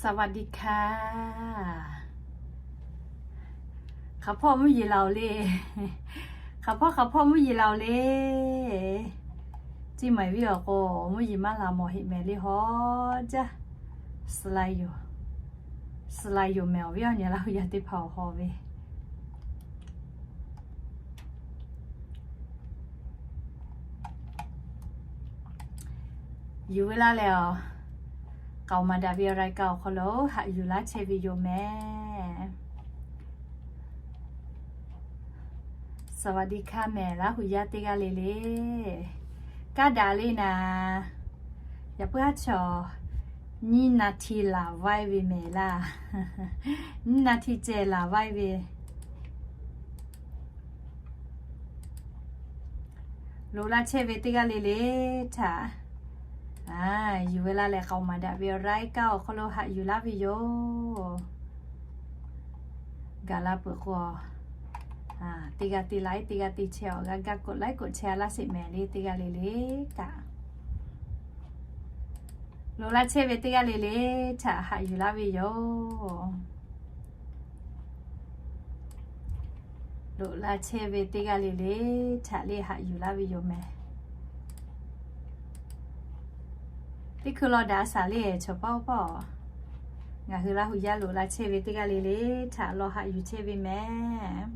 สวัสดีค่ะ Hk'aˬ hpawˇ mvuhˇ yeˬ la-oˬ le. Hk'aˬ hpawˇ hk'aˬ hpawˇ mvuhˇ yeˬ la-oˬ le. Chi maˍ ve awˬ k'o, mvuhˇ yeˬ maˇ la mawˬ heˆ mehˍ le haw jaˇ. Suh la yoˬ mehˍ awˬ viˉ awˬ nyi Laˇ huˍ yaˇ teˇ hpaˍ awˬ haw ve. Yuˬ ve laˇ leh awˬ, k'aoˍ maˍ daꞈ ve awˬ รายการ awˬ hk'aw lo haꞈ yuˬ laˇ chehˇ ve yoˬ mehˍ. สวัสดีค่ะ mehˍ Laˇ huˍ yaˇ teˇ g'aˇ le le. Kaˇ daꞈ le naˍ, yaꞈ puiˉ haˉ chaw nyiˇ naˍ htiˇ laˬ vaiˇ ve mehˍ laˇ. Nyiˇ naˍ htiˇ ceh laˬ vaiˇ ve. Loꞈ la chehˇ ve teˇ g'aˇ le le htaꞈ, yuˬ ve laˇ leh k'aoˍ maˍ daꞈ ve awˬ รายการ awˬ hk'aw lo haꞈ yuˬ laˇ ve yoˬ. Gaˬ la peuˬ k'o, teˇ g'aˇ te laiˉ teˇ g'aˇ te chehˇ awˬ g'a gaˇ กดไลค์ กดแชร์ laˇ sheˍ mehˍ le teˇ g'aˇ le le kaꞈ. Loꞈ la chehˇ ve teˇ g'aˇ le le htaꞈ haꞈ yuˬ laˇ ve yoˬ. Loꞈ la chehˇ ve teˇ g'aˇ le le htaꞈ le haꞈ yuˬ laˇ ve yoˬ mehˍ. Teˇ hkui law daꞈ a shaˍ le chaw paˇ oˇ paˇ. Ngaˬ hui Laˇ huˍ yaˇ loꞈ la chehˇ ve teˇ g'aˇ le le htaꞈ law haꞈ yuˬ chehˇ ve mehˍ.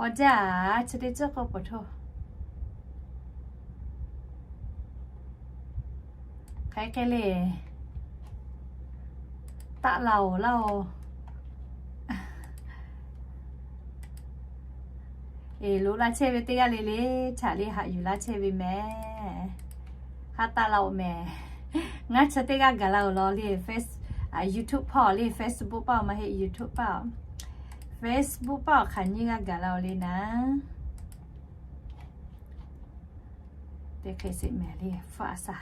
Haw jaˇ, chi teˇ ceuˬ k'o pawˬ htoˇ. Hk'e hk'e le, taˆ la-oˬ laˇ-oˬ. Eˬ, loꞈ la chehˇ ve teˇ g'aˇ le le htaꞈ le haꞈ yuˬ laˇ chehˇ ve mehˍ. Haˉ taˆ la-oˬ mehˍ. Ngaˇ chi teˇ g'aˇ gaˬ la-oˬ law le, YouTube paˇ-oˬ le, Facebook paˇ-oˬ, maˇ heˆ YouTube paˇ-oˬ. Facebook paˇ-oˬ hk'aˬ nyiˇ g'aˇ gaˬ la-oˬ le naˍ. Teˇ hk'e sheˍ mehˍ le, hpu a shaˍ.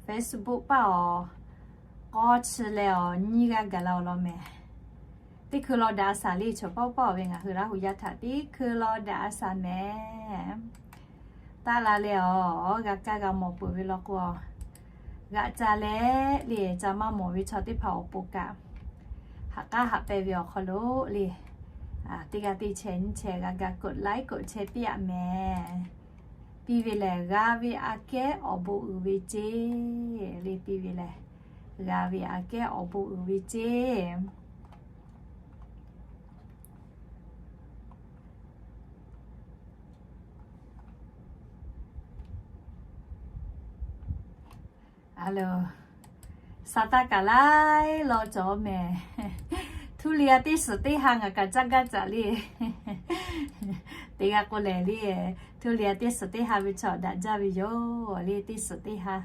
Facebook paˇ-oˬ, k'awˇ chi leh awˬ nyiˇ g'aˇ gaˬ la-oˬ law mehˍ. Teˇ hkui law daꞈ a shaˍ le chaw paˇ paˇ-oˬ ve ngaˬ hui Laˇ huˍ yaˇ htaꞈ teˇ hkui law daꞈ a shaˍ mehˍ. Taˆ la leh awˬ, g'a kaˇ g'a mawˬ peuˬ ve law k'o, g'aꞈ ca leh le ca maˇ mawˬ ve chaw teˇ hpaˍ awˬ pon kaꞈ, haꞈ k'aˉ haꞈ pehˇ ve awˬ hk'aw lo le, teˇ g'aˇ teˇ chehˇ nyiˇ chehˇ g'a ga กดไลค์ กดแชร์ piˇ aꞈ mehˍ. Piˇ ve lehˬ g'a ve aꞈ kehˉ awˬ bon uiˍ ve ceˇ le, piˇ ve lehˬ g'a ve aꞈ kehˉ awˬ bon uiˍ ve ceˇ. A lo, sa taˇ kaˬ laiˉ law cawˬ mehˍ. Htuˇ le a teˇ suhˍ teˇ ha ngaˬ kaꞈ caˇ gaˇ caꞈ le. Teˇ g'aˇ k'oˆ lehˬ le, htuˇ le a teˇ suhˍ teˇ ha ve chaw daꞈ jaˇ ve yoˬ le, teˇ suhˍ teˇ ha.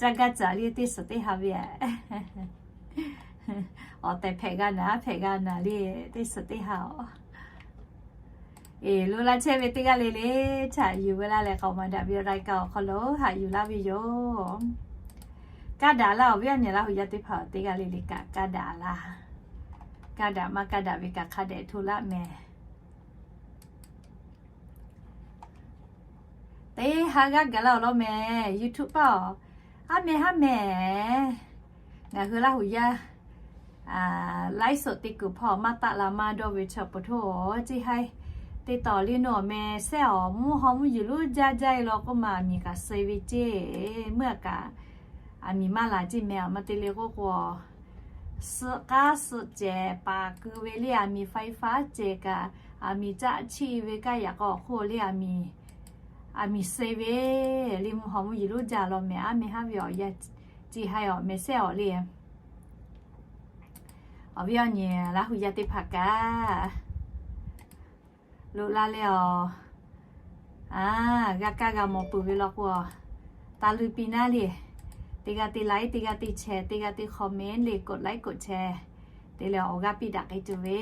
Caˇ gaˇ caꞈ le teˇ suhˍ teˇ ha ve. Awˬ tehˬ hpehꞈ g'a naˍ, hpehꞈ g'a naˍ le, teˇ suhˍ teˇ ha-oˬ. Eˬ, loꞈ la chehˇ ve teˇ g'aˇ le le htaꞈ yuˬ ve laˇ leh k'aoˍ maˍ daꞈ ve รายการ awˬ hk'aw lo haꞈ yuˬ laˇ ve yoˬ. Kaˇ daꞈ laˇ awˬ viˉ awˬ nyi Laˇ huˍ yaˇ teˇ hpaˍ teˇ g'aˇ le le kaꞈ kaˇ daꞈ laˇ. Kaˇ daꞈ maˇ kaˇ daꞈ ve kaꞈ hk'a dehꞈ hto laˇ mehˍ. Teˇ ha g'aˇ gaˬ la awˬ lawn mehˍ, YouTube paˇ-oˬ. Aˉ meh haˉ mehˍ. Ngaˬ hui Laˇ huˍ yaˇ ไลฟ์สด te kuiˬ hpawˇ maˇ taˆ la maˇ dawˇ ve chaw pawˬ htoˇ ceˇ haiˉ. Teˇ tawˍ le nawˬ meh sehˉ awˬ mvuhˇ haw mvuhˇ yuˬ lonˉ jaˇ jaˇ e law k'oˆ ma aˬ miˍ kaꞈ suh ve ceˇ. Meuˇ kaꞈ aˬ miˍ maˇ laˬ ceˇ mehˍ, a maˇ te le k'oˆ k'o, suhˆ k'aˉ suhˆ cehˬ paˍ keu ve le, aˬ miˍ ไฟฟ้า cehˬ kaꞈ, aˬ miˍ caˆ chiˆ ve kaˇ yaꞈ k'aw awˬ hk'oˆ le, aˬ miˍ suh ve le, mvuhˇ haw mvuhˇ yuˬ lonˉ jaˇ law mehˍ, aˉ meh haˉ ve awˬ yaˇ ceˇ haiˉ awˬ meh sehˉ awˬ le. Awˬ viˉ awˬ nyi Laˇ huˍ yaˇ teˇ hpaˍ kaꞈ loꞈ la leh awˬ, a, g'a kaˇ g'a mawˬ peuˬ ve law k'o, taˇ luˇ piˇ naˉ le. Teˇ g'aˇ te ไลค์ teˇ g'aˇ te แชร์ teˇ g'aˇ te คอมเมนต์ le, กดไลค์ กดแชร์ te leh awˬ g'aˇ piˇ daꞈ k'ai tuˬ ve.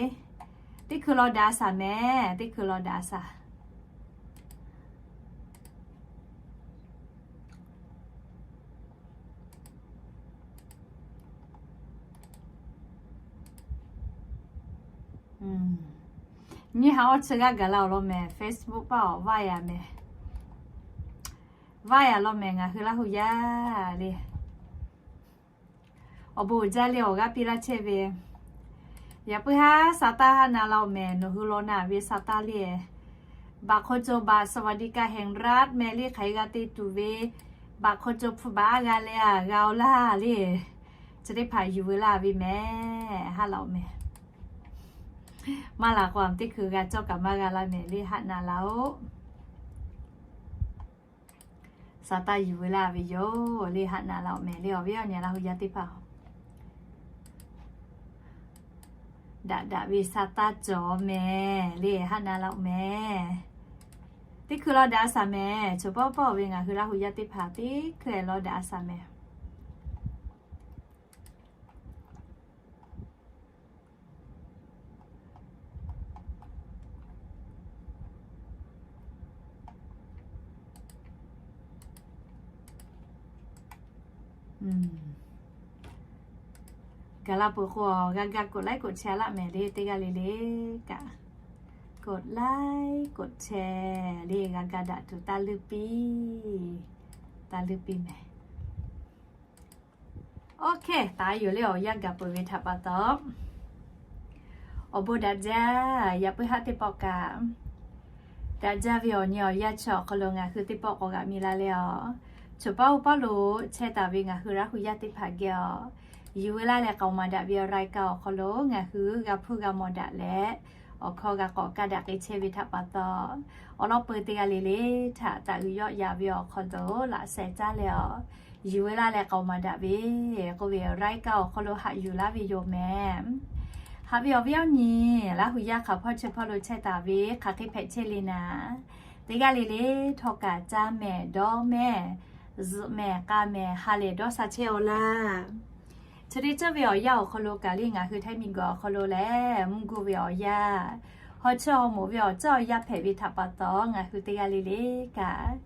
Teˇ hkui law daꞈ a shaˍ mehˍ, teˇ hkui law daꞈ a shaˍ. Nyiˇ ha awˇ chi g'aˇ gaˬ la awˬ lawn mehˍ, Facebook paˇ awˬ vaˇ yaꞈ mehˍ. Vaˇ yaꞈ lawn mehˍ ngaˬ hui Laˇ hu yaˇ le. Awˬ bon uiˍ jaˇ le awˬ g'aˇ piˇ laˇ chehˇ ve. Yaꞈ puiˉ haˉ sa taˇ haˆ na la awˬ mehˍ, nawˬ hui law na ve sa taˇ le. บัตรคนจน บัตรสวัสดิการแห่งรัฐ meh le hk'aˬ hk'e g'a te tuˬ ve, บัตรคนจน hpu baꞈ aˉ g'a leh a g'a aw laˇ le. Chi teˇ hpaˍ yuˬ veu laˇ ve mehˍ, haˆ la awˬ mehˍ. Maˇ la k'o teˇ hkui g'a cawˇ kaꞈ maˇ g'a la mehˍ le, haˆ na laˇ oˆ. Sa taˇ yuˬ veu laˇ ve yoˬ le, haˆ na laˇ awˬ mehˍ le awˬ viˉ awˬ nyi Laˇ hu yaˇ teˇ hpaˍ. Daꞈ daꞈ ve sa taˇ cawˬ mehˍ le, haˆ na laˇ awˬ mehˍ. Teˇ hkui law daꞈ a shaˍ mehˍ, choˬ pawˆ pawˆ ve ngaˬ hui Laˇ hu yaˇ teˇ hpaˍ teˇ hkui law daꞈ a shaˍ mehˍ. Gaˬ la peuˬ k'o, g'a ga กดไลค์ กดแชร์ laˇ mehˍ le, teˇ g'aˇ le le kaꞈ กดไลค์ กดแชร์ le g'a ga daꞈ tuˬ taˇ luˇ piˇ, taˇ luˇ piˇ mehˍ. Oˇ hk'e taˍ yoˬ le awˬ yanˇ gaˬ peuˬ ve htaꞈ pa taw, awˬ bon daꞈ jaˇ. Yaꞈ puiˉ haˉ teˇ pawˆ kaꞈ daꞈ jaˇ ve awˬ nyi awˬ yanˇ chi awˬ hk'aw lo ngaˬ hui teˇ pawˆ k'awꞈ g'aꞈ mi la leh a, choˬ pawˆ uˉ pawˆ lo chehˇ taˍ ve ngaˬ hui Laˇ hu yaˇ teˇ hpaˍ geh a, yuˬ veu laˇ leh k'aoˍ maˍ daꞈ ve awˬ รายการ awˬ hk'aw lo ngaˬ hui g'a hpuˇ g'a mawˬ daꞈ leh, awˬ hkawˇ g'a k'awꞈ kaˇ daꞈ k'ai chehˇ ve htaꞈ pa taw, awˬ lawn peuˬ teˇ g'aˇ le le htaꞈ taꞈ uiˍ yawˆ yaꞈ ve awˬ hk'aw lo laꞈ sheh caˇ leh a, yuˬ veu laˇ leh k'aoˍ maˍ daꞈ ve k'oˆ ve awˬ รายการ awˬ hk'aw lo haꞈ yuˬ laˇ ve yoˬ mehˍ. Haꞈ ve awˬ viˉ awˬ nyi Laˇ hu yaˇ hk'aˬ hpawˇ chi hpawˇ lo chehˇ taˍ ve hk'aˬ hk'e hpehꞈ chehˇ le naˍ, teˇ g'aˇ le le htawˇ kaꞈ caˇ mehˍ, dawˇ mehˍ, zuhꞈ mehˍ, k'a mehˍ, ha lehˬ dawˇ sha chehˇ aw laˇ. Chi teˇ ceuˬ ve awˬ yanˇ awˬ hk'aw lo kaꞈ le ngaˬ hui Htaiˇ miˬguiˬ awˬ hk'aw lo lehˬ, mvuhˇ guˇ ve awˬ yanˇ, haw chawˇ haw moˍ ve awˬ ceuˬ awˬ yanˇ hpehꞈ ve htaꞈ pa taw, ngaˬ hui teˇ g'aˇ le le kaꞈ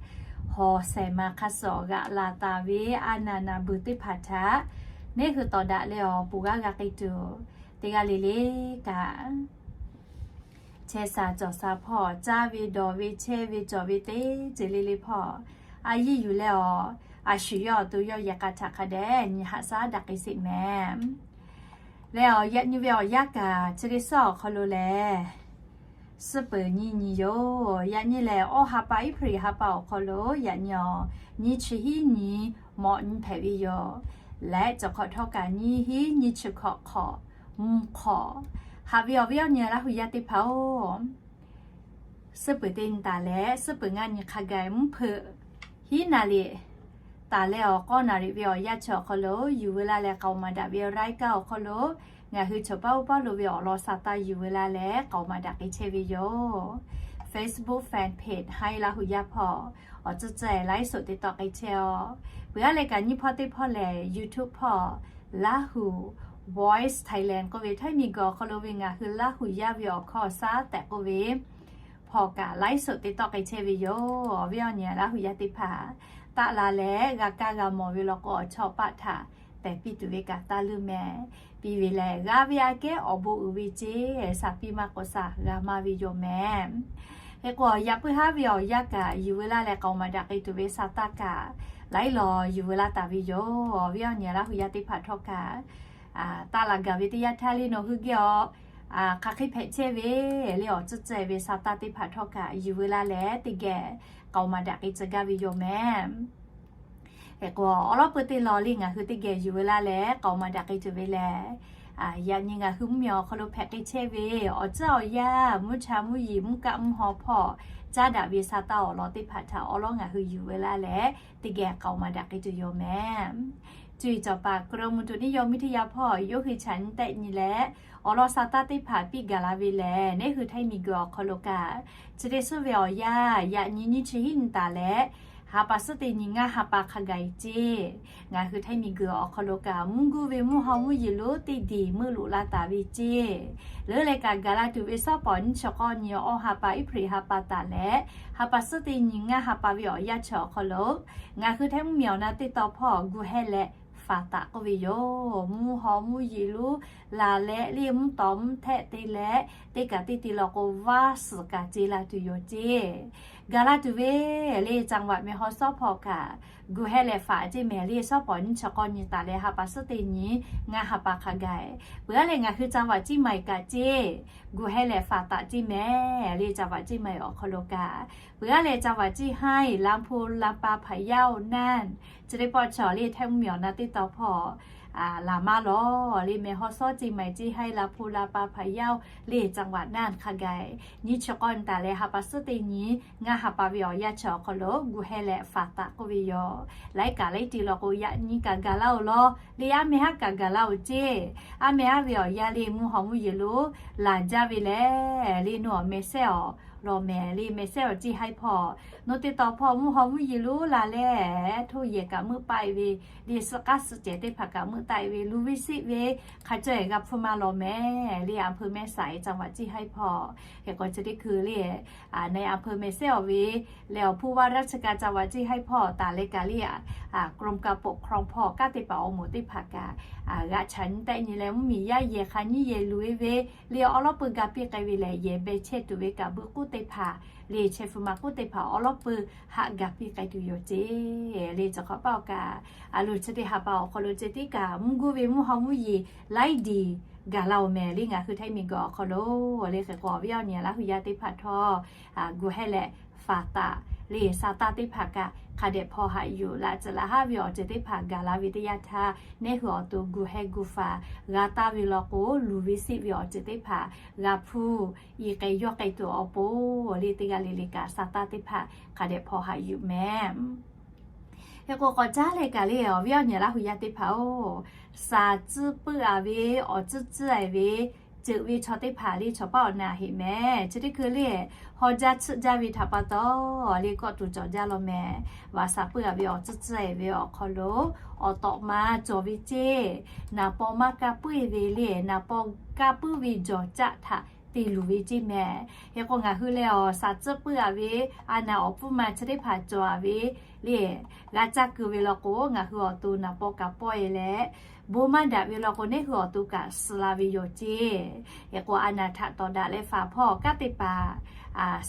hawˬ shehˍ ma hk'a suhˍ g'aꞈ laˬ taˍ ve a naˍ naˍ beuˬ teˇ hpaˍ htaꞈ neˇ hui tawˍ daꞈ leh awˬ pon g'aˇ g'a k'ai tuˬ, teˇ g'aˇ le le kaꞈ chehˇ sha cawˬ sha hpawˇ, caˇ ve dawˬ ve chehˇ ve cawˬ ve teˇ ceuˬ le le hpawˇ, a yiˇ yuˬ leh awˬ, a shu yawˇ awˬ to yawˇ yehˬ k'a htaꞈ hk'a dehꞈ nyi haꞈ shaˉ daꞈ k'ai sheˍ mehˍ. Leh awˬ yaꞈ nyi ve awˬ yanˇ kaꞈ chi teˇ suhˉ awˬ hk'aw lo lehˬ, suhˉ peuˬ nyiˇ nyi yoˬ. Yaꞈ nyi lehˬ, awˇ ha pa April ha pa awˬ hk'aw lo yaꞈ nyi awˬ nyiˇ chi hiˉ nyi mawꞈ nyi hpehꞈ ve yoˬ. Leh cawˬ hk'awꞈ htawˇ kaꞈ nyiˇ hiˉ nyiˇ chi hkawꞈ hk'awꞈ mvuhˇ hk'awꞈ. Haꞈ ve awˬ viˉ awˬ nyi Laˇ hu yaˇ teˇ hpaˍ-oˬ, suhˉ peuˬ teˇ nyi taˍ leh suhˉ peuˬ ngaˇ nyi hk'a gaˬ mvuhˇ hpeuꞈ hiˉ naˍ riˍ taˍ leh awˬ k'awˇ naˍ riˍ ve awˬ yanˇ chi awˬ hk'aw lo yuˬ veu laˇ leh k'aoˍ maˍ daꞈ ve รายการ awˬ hk'aw lo ngaˬ hui choˬ paˇ uˉ paˇ lo ve awˬ lawn sa taˇ yuˬ veu laˇ leh k'aoˍ maˍ daꞈ k'ai chehˇ ve yoˬ. Facebook fan page Htaiˇ Laˇ hu yaˇ hpawˇ awˬ tcuhˇ ceh ไลฟ์สด teˇ tawˆ k'ai chehˇ-aw. Peuˬ aˉ leh kaꞈ nyiˇ hpawˇ teˇ hpawˇ lehˬ, YouTube hpawˇ Laˇ hu Voice Thailand k'oˆ ve Htaiˇ miˬguiˬ awˬ hk'aw lo ve ngaˬ hui Laˇ hu yaˇ ve awˬ hkawˇ awˬ shaˉ tehꞈ k'oˆ ve hpawˇ kaꞈ ไลฟ์สด teˇ tawˆ k'ai chehˇ ve yoˬ. Awˬ viˉ awˬ nyi Laˇ hu yaˇ teˇ hpaˍ, taˆ la leh g'a kaˇ g'a mawˬ ve law k'o, awˬ chawˇ paˆ htaꞈ tehˬ piˇ tuˬ ve kaꞈ taˇ luˇ mehˍ. Piˇ ve lehˬ, g'a ve aꞈ kehˉ awˬ bon uiˍ ve ceˇ, shaˍ piˇ maˇ k'awꞈ shaˍ g'a maˇ ve yoˬ mehˍ. Hk'e k'o, yaꞈ puiˉ haˉ ve awˬ yanˇ kaꞈ yuˬ veu laˇ leh k'aoˍ maˍ daꞈ k'ai tuˬ ve sa taˇ kaꞈ laiˉ law yuˬ veu laˇ taˍ ve yoˬ. Awˬ viˉ awˬ nyi Laˇ hu yaˇ teˇ hpaˍ htawˇ kaꞈ, taˆ la gaˬ ve teˇ yanˇ htaˇ le nawˬ hui geh awˬ hk'aˬ hk'e hpehꞈ chehˇ ve le awˬ tcuhˇ ceh ve sa taˇ teˇ hpaˍ htawˇ kaꞈ yuˬ veu laˇ leh teˇ geh k'aoˍ maˍ daꞈ k'ai tcuh gaˇ ve yoˬ mehˍ. Hk'e k'o, awˬ lawn peuˬ teˇ law le ngaˬ hui teˇ geh yuˬ veu laˇ leh k'aoˍ maˍ daꞈ k'ai tuˬ ve lehˬ, yaꞈ nyi ngaˬ hui mvuhˇmiˬ awˬ hk'aw lo hpehꞈ k'ai chehˇ ve awˬ tcuhˉ awˬ yanˇ, mvuhˇ cha mvuhˇ yeˬ, mvuhˇ kaˆ mvuhˇ haw hpawˇ caˉ daꞈ ve sa taˇ awˬ lawn teˇ hpaˍ htaꞈ awˬ lawn ngaˬ hui yuˬ veu laˇ leh teˇ geh k'aoˍ maˍ daꞈ k'ai tuˬ yoˬ mehˍ. Cuˇ yiˍ cawˬ paˍ กรมอุตุนิยมวิทยา hpawˇ yawˇ hui chaꞈ nyi tehˆ nyi leh awˬ lawn sa taˇ teˇ hpaˍ piˇ gaˬ la ve lehˬ, neˇ hui Htaiˇ miˬguiˬ awˬ hk'aw lo kaꞈ chi teˇ suhˉ ve awˬ yanˇ, yaꞈ nyi nyiˇ chi hiˉ nyi taˍ leh ha pa suhˉ teˇ nyi ngaˇ ha pa hk'a gaˬ-e ceˇ. Ngaˬ hui Htaiˇ miˬguiˬ awˬ hk'aw lo kaꞈ mvuhˇ guˇ ve mvuhˇ haw mvuhˇ yeˬ lonˉ teˇ diˬ meuˆ loꞈ la taˍ ve ceˇ. Leuˉ leh kaꞈ gaˬ la tuˬ ve sawˉ pawˍ nyiˇ chi k'awˇ nyi awˇ ha pa April ha pa taˍ leh ha pa suhˉ teˇ nyi ngaˇ ha pa ve awˬ yanˇ chi awˬ hk'aw lo ngaˬ hui Htaiˇ mvuhˇmiˬ awˬ na teˇ taw hpawˇ gu hehˇ leh faˍ taꞈ k'oˆ ve yoˬ. Mvuhˇ haw mvuhˇ yeˬ lonˉ laˬ leh le mvuhˇ tawˍ mvuhˇ htehˆ te leh teˇ kaꞈ teˇ te law k'o vaˇ suhˍ kaꞈ ce la tuˬ yoˬ ceˇ. Gaˬ la tuˬ ve le จังหวัด meh haw shawˉ hpawˇ kaꞈ, Gu heh leh faˍ ceˇ mehˍ le shawˉ pawˍ nyiˇ chi k'awˇ nyi taˍ leh ha pa suhˉ teˇ nyi ngaˇ ha pa hk'a gaˬ. Peuˬ aˉ leh ngaˬ hui จังหวัด Chiang Mai kaꞈ ceˇ, gu heh leh faˍ taꞈ ceˇ mehˍ le จังหวัด Chiang Mai awˬ hk'aw lo kaꞈ. Peuˬ aˉ leh จังหวัด Chiang Mai, Lamphu, Lampa, Phayao, Nan, chi teˇ pawˆ chaw le htehˇ mvuhˇ miˬ awˬ na teˇ taw hpawˇ laˬ maˇ lawˬ le meh haw shawˉ Chiang Mai, Chiang Mai, Lamphu, Lampa, Phayao le จังหวัด Nan hk'a gaˬ. Nyiˇ chi k'awˇ nyi taˍ leh ha pa suhˉ teˇ nyi ngaˇ ha pa ve awˬ yanˇ chi awˬ hk'aw lo gu heh leh faˍ taꞈ k'oˆ ve yoˬ. Laiˉ kaꞈ laiˉ ti law k'o yaꞈ nyi kaꞈ gaˬ laˇ-oˬ lawˬ le, aˉ meh haˉ kaꞈ gaˬ laˇ-oˬ ceˇ. Aˉ meh haˉ ve awˬ yanˇ le mvuhˇ haw mvuhˇ yeˬ lonˉ laˬ jaˇ ve lehˬ le, nawˬ awˬ meh sehˉ awˬ law mehˍ le meh sehˉ awˬ Chiang Mai hpawˇ, nawˬ teˇ taw hpawˇ mvuhˇ haw mvuhˇ yeˬ lonˉ laˬ leh htoˇ yehˬ kaꞈ meuˆ paˆ-e ve le suhˆ k'aˉ suhˆ cehˬ teˇ hpaˍ kaꞈ meuˆ taˆ-e ve luˬ ve siˆ ve hk'a cawˇ-e g'a hpuˇ maˇ lawˬ mehˍ le อำเภอแม่สาย จังหวัด Chiang Mai hpawˇ. Hk'e k'o chi teˇ hkui le นายอำเภอ meh sehˉ awˬ ve leh awˬ ผู้ว่าราชการจังหวัด Chiang Mai hpawˇ taˍ leh kaꞈ le กรมการปกครอง hpawˇ kanˉ teˇ hpaˍ awˬ moˍ teˇ hpaˍ kaꞈ g'aꞈ chaꞈ nyi tehˆ nyi leh mvuhˇ miˬ yaˇ yehˬ hk'a nyiˇ yehˬ luˬ-e ve le awˉ lawˉ peuˇ ga piˇ k'ai ve lehˬ, yehˬ beh chehˇ tuˬ ve kaꞈ buiˇ k'uˉ teˇ hpaˍ le chehˇ hpu ma k'uˉ teˇ hpaˍ awˉ lawˉ peuˇ haꞈ ga piˇ k'ai tuˬ yoˬ ceˇ. Le chi hk'awꞈ paˆ awˬ kaꞈ a loˍ chi teˇ ha pa awˬ hk'aw lo ceh tiˉ kaꞈ mvuhˇ guˇ ve mvuhˇ haw mvuhˇ yeˬ laiˉ diˬ gaˬ la-oˬ mehˍ le ngaˬ hui htaiˇ miˬ guiˬ awˬ hk'aw lo le. Hk'e k'o awˬ viˉ awˬ nyi Laˇ huˍ yaˇ teˇ hpaˍ htawˇ gu heh leh faˍ taꞈ le sa taˇ teˇ hpaˍ kaꞈ hk'a dehꞈ hpaw haꞈ yuˬ laꞈ tcuhꞈ laꞈ haˉ ve awˬ ceuˬ teˇ hpaˍ gaˬ la ve teˇ yanˇ htaˇ, neˇ hui awˬ to gu heh gu faˍ g'a taˇ ve law k'o, luˬ ve siˆ ve awˬ ceuˬ teˇ hpaˍ g'a hpuˇ, i k'ai yawˇ k'ai tuˬ awˬ pon le teˇ g'aˇ le le kaꞈ sa taˇ teˇ hpaˍ hk'a dehꞈ hpaw haꞈ yuˬ mehˍ. Hk'e k'o k'awꞈ caˉ leh kaꞈ le awˬ viˉ awˬ nyi Laˇ huˍ yaˇ teˇ hpaˍ-oˬ, shaˍ tcuhˉ puiˉ-a ve awˬ tcuhˉ tcuhˉ-e ve ceuˬ ve chaw teˇ hpaˍ le chaw paˉ awˬ na heꞈ mehˍ. Chi teˇ hkui le haw jaˇ tsuhˆ jaˇ ve htaꞈ pa taw le kawˆ tuˬ cawˬ jaˇ law mehˍ. Vaꞈ shaˍ puiˉ-a ve awˬ tcuhˉ tcuhˉ-e ve awˬ hk'aw lo awˬ tawꞈ ma cawˬ ve ceˇ, naˍ paw maˇ kaˇ puiˉ-e ve le naˍ paw kaˇ puiˉ ve jawˬ caˆ htaꞈ te luˬ ve ceˇ mehˍ. Hk'e k'o ngaˬ hui leh awˬ shaˍ tcuhˉ puiˉ-a ve a naˍ awˬ pfuhˇ ma chi teˇ hpaˍ cawˬ-a ve le g'a caˇ keu ve law k'o, ngaˬ hui awˬ to naˍ paw kaꞈ pawˆ-e leh, bon maˇ daꞈ ve law k'o neˇ hui awˬ to kaꞈ suh la ve yoˬ ceˇ. Hk'e k'o a naˍ htaꞈ tawˍ daꞈ leh faˍ hpawˇ kanˉ teˇ hpaˍ,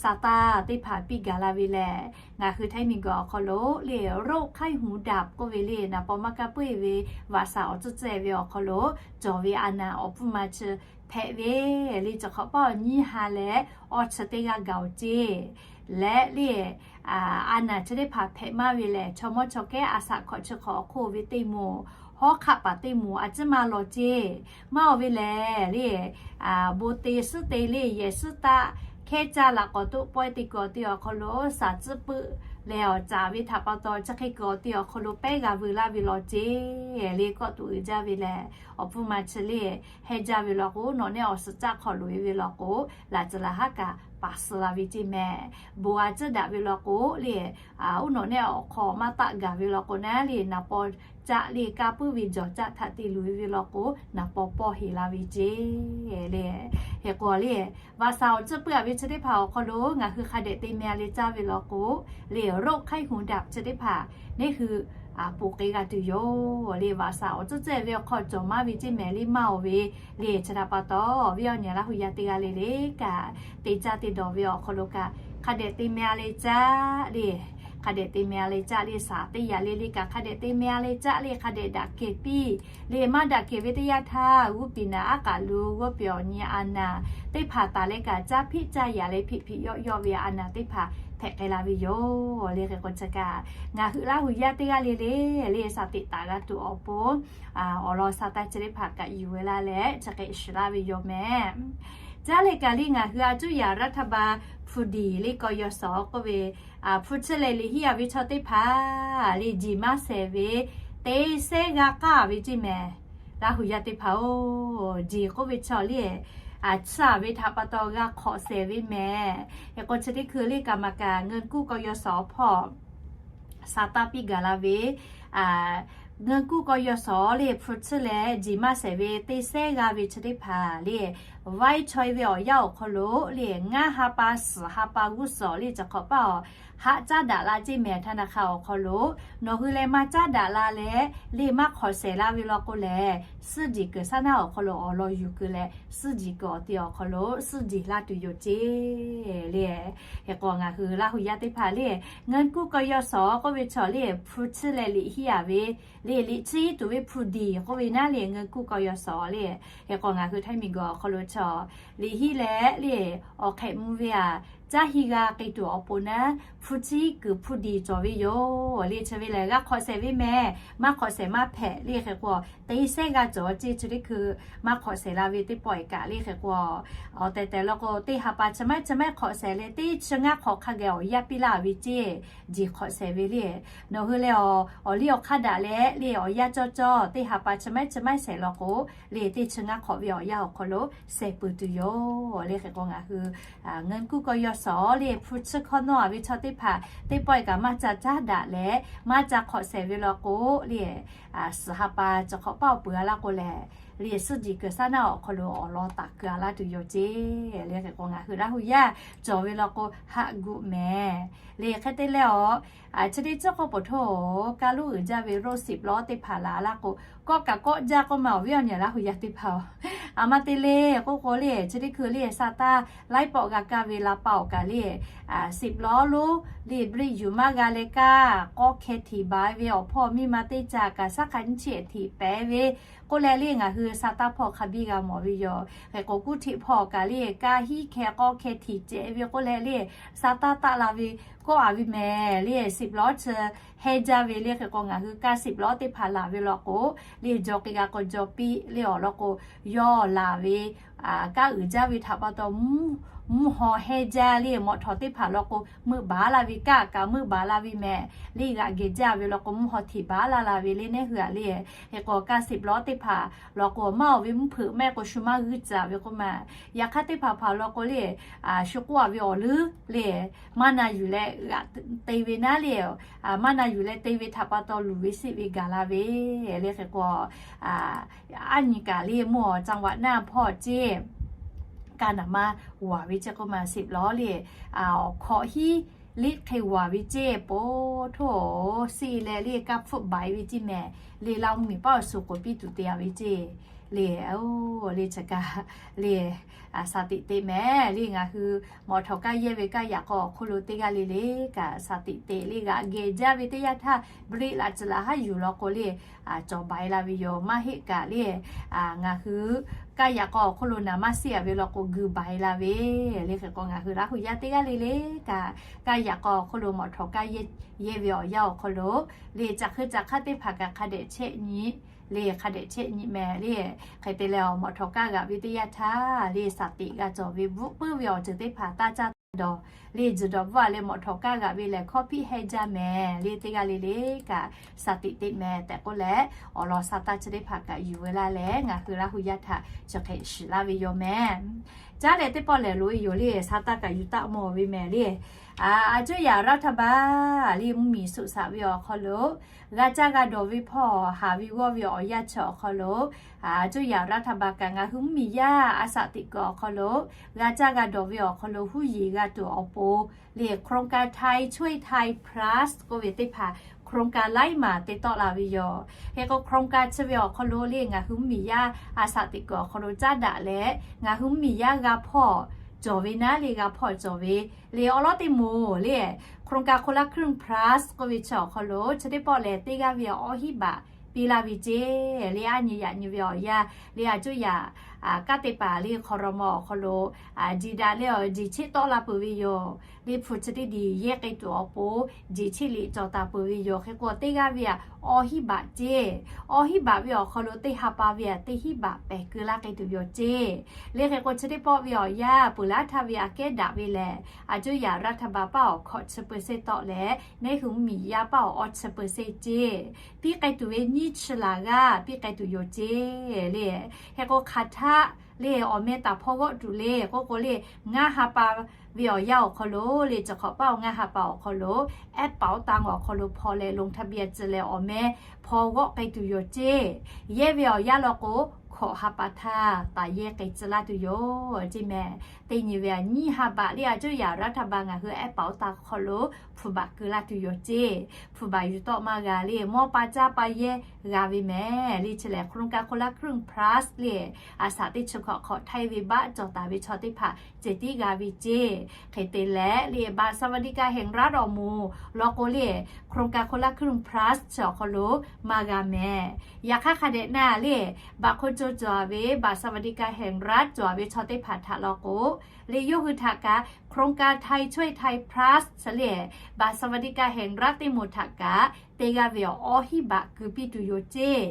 sa taˇ teˇ hpaˍ piˇ gaˬ la ve lehˬ, ngaˬ hui htaiˇ miˬ guiˬ awˬ hk'aw lo le โรคไข้หูดับ k'oˆ ve le naˍ paw maˇ kaˇ puiˉ-e ve vaꞈ shaˍ awˬ tcuhˉ tcuhˉ-e ve awˬ hk'aw lo cawˬ ve a naˍ awˬ pfuhˇ ma chi hpehꞈ ve le chi hk'awꞈ paˆ awˬ nyiˇ ha leh awˬ chi teˇ g'aˇ gaˬ-oˬ ceˇ. Leh le a naˍ chi teˇ hpaˍ hpehꞈ maˇ ve lehˬ, chaw mawˇ chaw kehˉ a shaꞈ hkawꞈ chi hk'awꞈ awˬ hk'oˆ ve teˇ moˍ, hawˉ hk'aˆ paˍ teˇ moˍ a ciˉ maˇ lawˬ ceˇ. Maˇ oˬ ve lehˬ le bon te suhˉ te le yehˬ suhˉ taˆ hkehˉ caˇ laꞈ k'awꞈ toˆ pawehˇ te kuiˬ awˬ te awˬ hk'aw lo shaˍ tcuhˉ puiˉ leh awˬ caˍ ve htaꞈ pa taw chi hk'e kuiˬ awˬ te awˬ hk'aw lo pehˉ g'a veu laˇ ve law ceˇ. Le kawˆ tuˬ uiˍ jaˇ ve lehˬ, awˬ pfuhˇ ma chi le heh jaˇ ve law k'o, nawˬ neˇ awˬ suhˍ caˆ hk'aw loꞈ-e ve law k'o, laꞈ tcuhꞈ laꞈ haˉ kaꞈ paˍ suh la ve ceˇ mehˍ. Bon a ciˉ daꞈ ve law k'o le, oˇ nawˬ neˇ awˬ hk'aw maˇ taˆ gaˬ ve law k'o naˉ le naˍ paw caˆ le kaˇ puiˉ ve jawˬ caˆ htaꞈ te luˬ-e ve law k'o, naˍ paw pawˆ heˍ la ve ceˇ le. Hk'e k'o le vaꞈ shaˍ awˬ tcuhˉ puiˉ-a ve chi teˇ hpaˍ awˬ hk'aw lo ngaˬ hui hk'a dehꞈ te meh-a le caˇ ve law k'o, le โรคไข้หูดับ chi teˇ hpaˍ neˇ hui ponˬ k'ai g'a tuˬ yoˬ. Le vaꞈ shaˍ awˬ tcuhˉ tcuhˉ-e ve awˬ hk'aw cawˬ maˇ ve ceˇ mehˍ le maˇ oˬ ve le chi htaꞈ pa taw, viˉ awˬ nyi Laˇ huˍ yaˇ teˇ g'aˇ le le kaꞈ te caˇ te dawˬ ve awˬ hk'aw lo kaꞈ hk'a dehꞈ te meh-a le caˇ le. Hk'a dehꞈ te meh-a le caˇ le shaˍ teˇ yaꞈ le le kaꞈ hk'a dehꞈ te meh-a le caˇ le hk'a dehꞈ daꞈ kehˬ piˇ le maˇ daꞈ kehˬ ve teˇ yanˇ htaˇ g'uˇ piˍ naˍ aˉ k'aꞈ lo g'uˇ piˍ awˬ nyi a naˍ teˇ hpaˍ taˍ leh kaꞈ caˇ hpiˆ caˇ yaꞈ leh hpiˆ hpiˆ yawˆ yawˆ ve a naˍ teˇ hpaˍ hpehꞈ k'ai la ve yoˬ. Le hk'e k'o chi kaꞈ ngaˬ hui Laˇ huˍ yaˇ teˇ g'aˇ le le le shaˍ teꞈ taˍ g'a tuˬ awˬ pon awˬ lawn sa taˇ chi teˇ hpaˍ kaꞈ yuˬ ve laˇ leh chi hk'e shiˍ laˇ ve yoˬ mehˍ. Caˇ leh kaꞈ le ngaˬ hui a cuˇ yaꞈ รัฐบาล hpu diˍ le กยศ k'oˆ ve hpu chi lehˬ liꞈ hiˆ-a ve chaw teˇ hpaˍ le jiˬ maˇ shehˍ ve te sehˉ g'a k'aˇ ve ceˇ mehˍ. Laˇ huˍ yaˇ teˇ hpaˍ-oˬ, jiˬ k'oˆ ve chaw le a ciˉ-a ve htaꞈ pa taw g'a hk'awꞈ shehˍ ve mehˍ. Hk'e k'o chi teˇ hkui le kaꞈ maˍ kaꞈ เงินกู้ กยศ hpawˇ sa taˇ piˇ gaˬ la ve เงินกู้ กยศ le hpu chi lehˬ jiˬ maˇ shehˍ ve te sehˉ g'a ve chi teˇ hpaˍ le vaiˇ chaweh ve awˬ yanˇ awˬ hk'aw lo le ngaˇ ha pa suhˍ ha pa g'uˇ suhˍ le chi hk'awꞈ paˇ awˬ haꞈ caˉ daꞈ la ceˇ mehˍ. Htaˇ na hk'a awˬ hk'aw lo nawˬ hui leh maˇ caˉ daꞈ la leh le maˇ hk'awꞈ shehˍ la ve law k'o lehˬ, suhˉ jeˬ kuiˬ saˉ naˉ awˬ hk'aw lo awˬ lawn yuˬ kuiˬ leh suhˉ jeˬ kuiˬ awˬ te awˬ hk'aw lo suhˉ jeˬ laˇ tuˬ yoˬ ceˇ le. Hk'e k'o ngaˬ hui Laˇ huˍ yaˇ teˇ hpaˍ le เงินกู้ กยศ. k'oˆ ve chaw le hpu chiˇ leh liꞈ hiˉ a ve le liꞈ chiˇ hiˉ tuˬ ve hpu diˬ k'oˆ ve naˉ le เงินกู้ กยศ. le. Hk'e k'o ngaˬ hui Htaiˇ miˬguiˬ awˬ hk'aw lo chaw liꞈ hiˉ leh le awˬ hk'ehꞈ mvuh ve aꞈ caˇ hiˇ g'a k'ai tuˬ awˬ pon naˉ hpu chiˇ kuiˬ hpu diˬ cawˬ ve yoˬ le. Chi ve lehˬ g'a hk'awꞈ shehˍ ve mehˍ. Maˇ hk'awꞈ shehˍ maˇ hpehꞈ le. Hk'e k'o te sehˉ g'a cawˬ ceˇ chi teˇ hkui maˇ hk'awꞈ shehˍ la ve teˇ pawˆ e kaꞈ le. Hk'e k'o awˬ tehˬ tehˬ law k'o teˇ ha pa chi maiˉ chi maiˉ hk'awꞈ shehˍ leh teˇ chi ngaˇ hk'awꞈ hk'a geh awˬ yanˇ piˇ laˇ ve ceˇ. Jeˬ hk'awꞈ shehˍ ve le nawˬ hui leh awˬ liˇ awˬ hk'aˇ daꞈ leh le awˬ yanˇ cawˇ cawˇ teˇ ha pa chi maiˉ chi maiˉ shehˍ law k'o le teˇ chi ngaˇ hk'awꞈ ve awˬ yanˇ awˬ hk'aw lo shehˍ peuˬ tuˬ yoˬ le. Hk'e k'o ngaˬ hui เงินกู้ กยศ. le hpu chiˇ hkawˇ nawˇ a ve chaw teˇ hpaˍ teˇ pawˆ e kaꞈ maˇ ca caˉ daꞈ leh maˇ ca hk'awꞈ shehˍ ve law k'o le suhˍ ha pa chi hk'awꞈ paˇ awˬ peuˬ a laˇ k'o lehˬ le suhˉ jeˬ kuiˬ saˉ naˉ awˬ hk'aw lo awˬ lawn taˍ keu a laˇ tuˬ yoˬ ceˇ. Le hk'e k'o ngaˬ hui Laˇ huˍ yaˇ cawˬ ve law k'o haꞈ guˆ mehˍ. Le hk'e te leh awˬ chi teˇ ceuˬ k'oˆ poˬ htoˇ, kaˇ luˉ uiˍ jaˇ ve รถสิบล้อ teˇ hpaˍ laˬ laˇ k'o kawˆ kaꞈ kawˆ jaˇ k'oˆ ma awˬ viˉ awˬ nyi Laˇ huˍ yaˇ teˇ hpaˍ-oˬ. A maˇ te le k'oˆ k'o le chi teˇ hkui le sa taˇ laiˉ pawˆ g'a kaˇ ve la pa awˬ kaꞈ le สิบล้อ lonˉ le เบรก yuˬ maˇ g'a leh kaˇ k'awˇ hkeh hteꞈ baˬ ve awˬ hpawˇ miˇ ma teˇ ca kaꞈ saˉ hk'a nyiˇ chi hteꞈ pehˍ ve k'oˆ leh le ngaˬ hui sa taˇ hpawˇ hk'a biˇ g'a mawˬ ve yoˬ. Hk'e k'o kuˇ hteꞈ hpawˇ kaꞈ le kaˇ hiˉ hkeh k'awˇ hkeh hteꞈ cehˬ ve k'oˆ leh le sa taˇ taˆ la ve kawˆ a ve mehˍ le สิบล้อ chi heh jaˇ ve le. Hk'e k'o ngaˬ hui kaˇ สิบล้อ teˇ hpaˍ laˬ ve law k'o le jaw k'ai g'a k'o jaw piˇ le awˬ lawn k'o yawˇ laˬ ve kaˇ uiˍ jaˇ ve htaꞈ pa taw mvuhˇ haw heh jaˇ le mawꞈ htawˍ teˇ hpaˍ law k'o meuˆ baˬ la ve kaˇ kaꞈ meuˆ baˬ la ve mehˍ le g'aꞈ geh jaˇ ve law k'o mvuhˇ haw hteꞈ baˬ la la ve le neˉ hui a le. Hk'e k'o kaˇ สิบล้อ teˇ hpaˍ law k'o maˇ oˬ ve mvuhˇ hpeuꞈ mehˆ k'o shu maˇ g'uiˇ tcuh ve k'oˆ ma. Yaꞈ hk'aˇ teˇ hpaˍ hpaˍ law k'o le shu k'oˆ a ve awˬ leuˉ le maˇ na yuˬ leh g'aꞈ te ve naˉ le maˇ na yuˬ leh te ve htaꞈ pa taw luˬ ve siˆ ve gaˬ la ve le. Hk'e k'o aˉ nyi kaꞈ le mvuhˇ awˬ จังหวัด naˇ hpawˇ ceˇ kaˇ naˍ maˇ g'aˬ ve ceˇ k'oˆ ma สิบล้อ le awˬ hkawꞈ hiˉ liˇ hk'e g'aˬ ve ceˇ po htoˇ siˆ leh le kaˇ hpfuhˆ baˬ ve ceˇ mehˍ le Laˇ huˍ miˬ paˉ awˬ suˍ k'oˍ piˇ tuˬ te a ve ceˇ le. Oˬ le chi kaꞈ le sa tiꞈ te mehˍ le ngaˬ hui mawꞈ htawˍ kaˇ yehˇ ve kaˇ yaꞈ k'aw awˬ hk'oˆ lo teˇ g'aˇ le le kaꞈ sa tiꞈ te le g'aꞈ geh jaˇ ve teˇ yanˇ htaˇ เบรก laꞈ tcuh laꞈ haˉ yuˬ law k'o le cawˬ baˬ e la ve yoˬ. Maˇ heˆ kaꞈ le ngaˬ hui kaˇ yaꞈ k'aw awˬ hk'oˆ lo naˍ maˇ siˆ a ve law k'o gui baˬ e la ve le. Hk'e k'o ngaˬ hui Laˇ huˍ yaˇ teˇ g'aˇ le le kaꞈ kaˇ yaꞈ k'aw awˬ hk'oˆ lo mawꞈ htawˍ kaˇ yehˇ ve awˬ yanˇ awˬ hk'aw lo le caꞈ hk'e caꞈ hk'aˇ teˇ hpaˍ kaꞈ hk'a dehꞈ chehˆ nyi le hk'a dehꞈ chehˆ nyi mehˍ le. Hk'e te leh awˬ mawꞈ htawˍ kaˇ g'aꞈ ve teˇ yanˇ htaˇ le sa tiꞈ g'a cawˬ ve bvuhˆ puiˉ ve awˬ ceuˬ teˇ hpaˍ taˇ caˇ dawˬ le tzuhˬ dawˬ bvuhˆ a leh mawꞈ htawˍ kaˇ g'aꞈ ve lehˬ hkawˇ hpiˆ heh jaˇ mehˍ le teˇ g'aˇ le le kaꞈ sa tiꞈ te mehˍ tehꞈ k'oˆ leh awˬ lawn sa taˇ chi teˇ hpaˍ kaꞈ yuˬ ve laˇ leh ngaˬ hui Laˇ huˍ yaˇ htaꞈ chi hk'e shiˍ laˇ ve yoˬ mehˍ. Caˉ leh teˇ pawˆ lehˬ loꞈ e yoˬ le sa taˇ kaꞈ yuˬ taˆ mawˬ ve mehˍ le. A cuˇ yaꞈ รัฐบาล le mvuhˇ miˬ suꞈ shaꞈ ve awˬ hk'aw lo g'a caˇ g'a dawˬ ve hpawˇ haˍ ve g'awˇ ve awˬ yanˇ chi awˬ hk'aw lo a cuˇ yaꞈ รัฐบาล kaꞈ ngaˬ hui mvuhˇ miˬ yaˇ a shaꞈ teꞈ kuiˬ awˬ hk'aw lo g'a caˇ g'a dawˬ ve awˬ hk'aw lo huˉ yiˍ g'a tuˬ awˬ pon le โครงการไทยช่วยไทย plus k'oˆ ve teˇ hpaˍ โครงการ laiˉ maˬ te tawˆ la ve yoˬ. Hk'e k'o โครงการ chi ve awˬ hk'aw lo le ngaˬ hui mvuhˇ miˬ yaˇ a shaꞈ teꞈ kuiˬ awˬ hk'aw lo caˉ daꞈ leh ngaˬ hui mvuhˇ miˬ yaˇ g'a hpawˇ cawˬ ve naˉ le g'a hpawˇ cawˬ ve le awˉ lawˉ teˇ moˍ le โครงการคนละครึ่ง plus k'oˆ ve chi awˬ hk'aw lo chi teˇ pawˆ lehˬ teˇ g'aˇ ve awˬ hiˉ baꞈ piˇ laˇ ve ceˇ le aˉ nyi yaꞈ nyi ve awˬ yanˇ le a cuˇ yaꞈ kaˇ teˇ hpaˍ le ครม. awˬ hk'aw lo jiˬ daꞈ leh awˬ jiˬ cheˆ tawˆ la peuˬ ve yoˬ. Le hpu chi teˇ diˬ yehˇ k'ai tuˬ awˬ pon jiˬ cheˆ liꞈ cawˬ taˍ peuˬ ve yoˬ. Hk'e k'o teˇ g'aˇ ve a awˬ hiˉ baꞈ ceˇ. Awˬ hiˉ baꞈ ve awˬ hk'aw lo teˇ ha pa ve a teˇ hiˉ baꞈ pehˬ keu laˇ k'ai tuˬ yoˬ ceˇ. Le hk'e k'o chi teˇ pawˆ ve awˬ yanˇ peuˬ laˇ htaˇ ve aꞈ kehˉ daꞈ ve lehˬ a cuˇ yaꞈ รัฐบาล paˇ awˬ hkawꞈ chi เปอร์เซ็นต์ tawˆ leh neˉ hui mvuhˇ miˬ yaˇ paˇ awˬ awˇ chi เปอร์เซ็นต์ ceˇ. Piˇ k'ai tuˬ ve nyiˇ chi laˬ g'aˇ piˇ k'ai tuˬ yoˬ ceˇ le. Hk'e k'o hk'aˬ htaˆ le awˬ meh taˍ hpawˇ g'awˆ tuˬ le k'oˆ k'o le ngaˇ ha pa ve awˬ yanˇ awˬ hk'aw lo le chi hk'awꞈ paˇ awˬ ngaˇ ha pa awˬ hk'aw lo ehˉ paoˍ taˇ awˬ hk'aw lo hpaw leh ลงทะเบียน tcuh leh awˬ meh hpawˇ g'awˆ k'ai tuˬ yoˬ ceˇ. Yehˇ ve awˬ yanˇ law k'o hkawꞈ ha pa htaˇ taˍ yehˇ k'ai tcuh laˇ tuˬ yoˬ ceˇ mehˍ. Teˇ nyi ve aꞈ nyiˇ ha baꞈ le a cuˇ yaꞈ raˉ htaˇ ba ngaˬ hui ehˉ paˍ oˇ taˇ hk'aw lo hpu baꞈ keu laˇ tuˬ yoˬ ceˇ. Hpu baꞈ yuˬ tawˆ maˇ g'a le mawˇ pa caˇ pa yehˇ g'a ve mehˍ le. Chi lehˬ โครงการคนละครึ่ง plus le a shaꞈ teˇ chi hkawꞈ hk'awꞈ htaiˇ ve baˆ cawˬ taˍ ve chaw teˇ hpaˍ ceh tiˉ g'a ve ceˇ. Hk'e te leh le บัตรสวัสดิการแห่งรัฐ awˬ moˍ law k'o le โครงการคนละครึ่ง plus chi awˬ hk'aw lo maˇ g'a mehˍ. Yaꞈ hk'aˇ hk'a dehꞈ na le baꞈ hk'oˆ co cawˬ ve บัตรสวัสดิการแห่งรัฐ cawˬ ve chaw teˇ hpaˍ htaꞈ law k'o le yawˇ hui htaꞈ kaꞈ โครงการไทยช่วยไทย plus chi le บัตรสวัสดิการแห่งรัฐ teˇ moˍ htaꞈ kaꞈ teˇ g'aˇ ve awˬ awˇ hiˉ baꞈ keu piˇ tuˬ yoˬ ceˇ.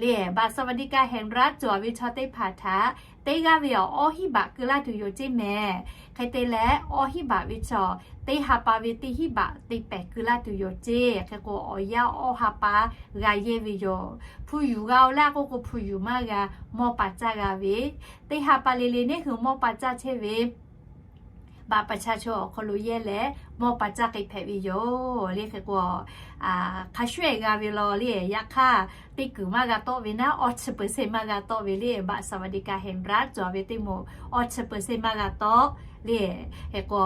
Le บัตรสวัสดิการแห่งรัฐ cawˬ ve chaw teˇ hpaˍ htaꞈ teˇ g'aˇ ve awˬ awˇ hiˉ baꞈ keu laˇ tuˬ yoˬ ceˇ mehˍ. Hk'e te leh awˇ hiˉ baꞈ ve chaw teˇ ha pa ve teˇ hiˉ baꞈ te pehˬ keu laˇ tuˬ yoˬ ceˇ. Hk'e k'o awˬ yanˇ awˇ ha pa g'a yehˇ ve yoˬ. Hpu yuˬ g'a-o laˇ k'oˆ k'o hpu yuˬ maˇ g'a, mawˇ pa caˇ g'a ve, teˇ ha pa le le neˇ hui mawˇ pa caˇ chehˇ ve บัตรประชาชน awˬ hk'aw lo yehˇ leh mawˇ pa caˇ k'ai hpehꞈ ve yoˬ le. Hk'e k'o hk'a shuˍ-ehˍ g'a ve law le yaꞈ hk'aˇ teˇ kuiˬ maˇ g'a tawˆ ve naˉ awˇ chi เปอร์เซ็นต์ maˇ g'a tawˆ ve le บัตรสวัสดิการแห่งรัฐ cawˬ ve teˇ moˍ awˇ chi เปอร์เซ็นต์ maˇ g'a tawˆ le. Hk'e k'o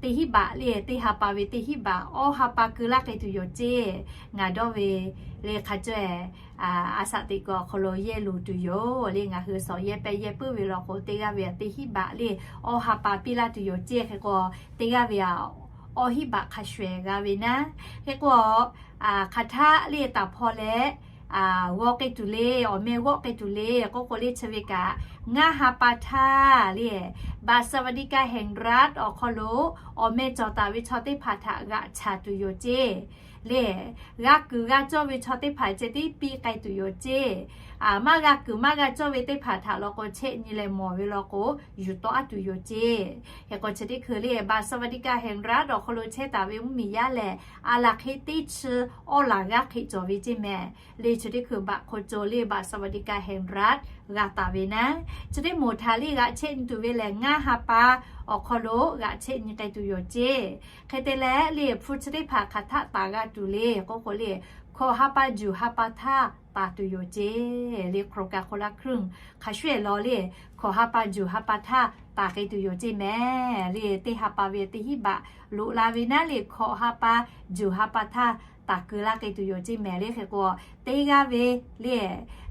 teˇ hiˉ baꞈ le teˇ ha pa ve teˇ hiˉ baꞈ awˇ ha pa keu laˇ k'ai tuˬ yoˬ ceˇ. Ngaˬ dawˇ ve le hk'a caweh a shaꞈ teꞈ kuiˬ awˬ hk'aw lo yehˇ loˍ tuˬ yoˬ le. Ngaˬ hui shawˍ yehˇ pehˇ yehˇ puiˉ ve law k'o teˇ g'aˇ ve aꞈ teˇ hiˉ baꞈ le awˇ ha pa piˇ laˇ tuˬ yoˬ ceˇ. Hk'e k'o teˇ g'aˇ ve aꞈ awˇ hiˉ baꞈ hk'a shuˍ-ehˍ g'a ve naˉ. Hk'e k'o hk'aˬ htaˆ le taˍ hpaw leh g'aw k'ai tuˬ le, awˬ meh g'awˆ k'ai tuˬ le k'oˆ k'o le chi ve kaꞈ ngaˇ ha pa htaˇ le บัตรสวัสดิการแห่งรัฐ awˬ hk'aw lo awˬ meh cawˬ taˍ ve chaw teˇ hpaˍ htaꞈ g'aꞈ chaˍ tuˬ yoˬ ceˇ. Le g'a kuiˬ g'a cawˇ ve chaw teˇ hpaˍ ceh tiˉ piˇ k'ai tuˬ yoˬ ceˇ. Maˇ g'a kuiˬ maˇ g'a cawˇ ve teˇ hpaˍ htaꞈ law k'o chehˇ nyi leh mawˬ ve law k'o yuˬ tawˆ aˉ tuˬ yoˬ ceˇ. Hk'e k'o chi teˇ hkui le บัตรสวัสดิการแห่งรัฐ awˬ hk'aw lo chehˇ taˍ ve mvuhˇmiˬ yaˇ lehˬ a laˬ hk'e teˇ chi awˇ laˬ g'aˇ hk'e cawˬ ve ceˇ mehˍ. Le chi teˇ hkui บัตรคนจน le บัตรสวัสดิการแห่งรัฐ g'a taˍ ve naˉ. Chi teˇ moˍ htaꞈ le g'aꞈ chehˇ nyi tuˬ ve lehˬ ngaˇ ha pa awˬ hk'aw lo g'aꞈ chehˇ nyi k'ai tuˬ yoˬ ceˇ. Hk'e te leh le hpu chi teˇ hpaˍ hk'aˬ htaˆ taˍ g'a tuˬ le k'oˆ k'o le hkawꞈ ha pa juˬ ha pa htaˇ taˍ tuˬ yoˬ ceˇ. Le โครงการคนละครึ่ง hk'a shuˍ-ehˍ law le hkawꞈ ha pa juˬ ha pa htaˇ taˍ k'ai tuˬ yoˬ ceˇ mehˍ. Le teˇ ha pa ve teˇ hiˉ baꞈ loꞈ la ve naˉ le hkawꞈ ha pa juˬ ha pa htaˇ taˍ keu laˇ k'ai tuˬ yoˬ ceˇ mehˍ. Le hk'e k'o teˇ g'aˇ ve le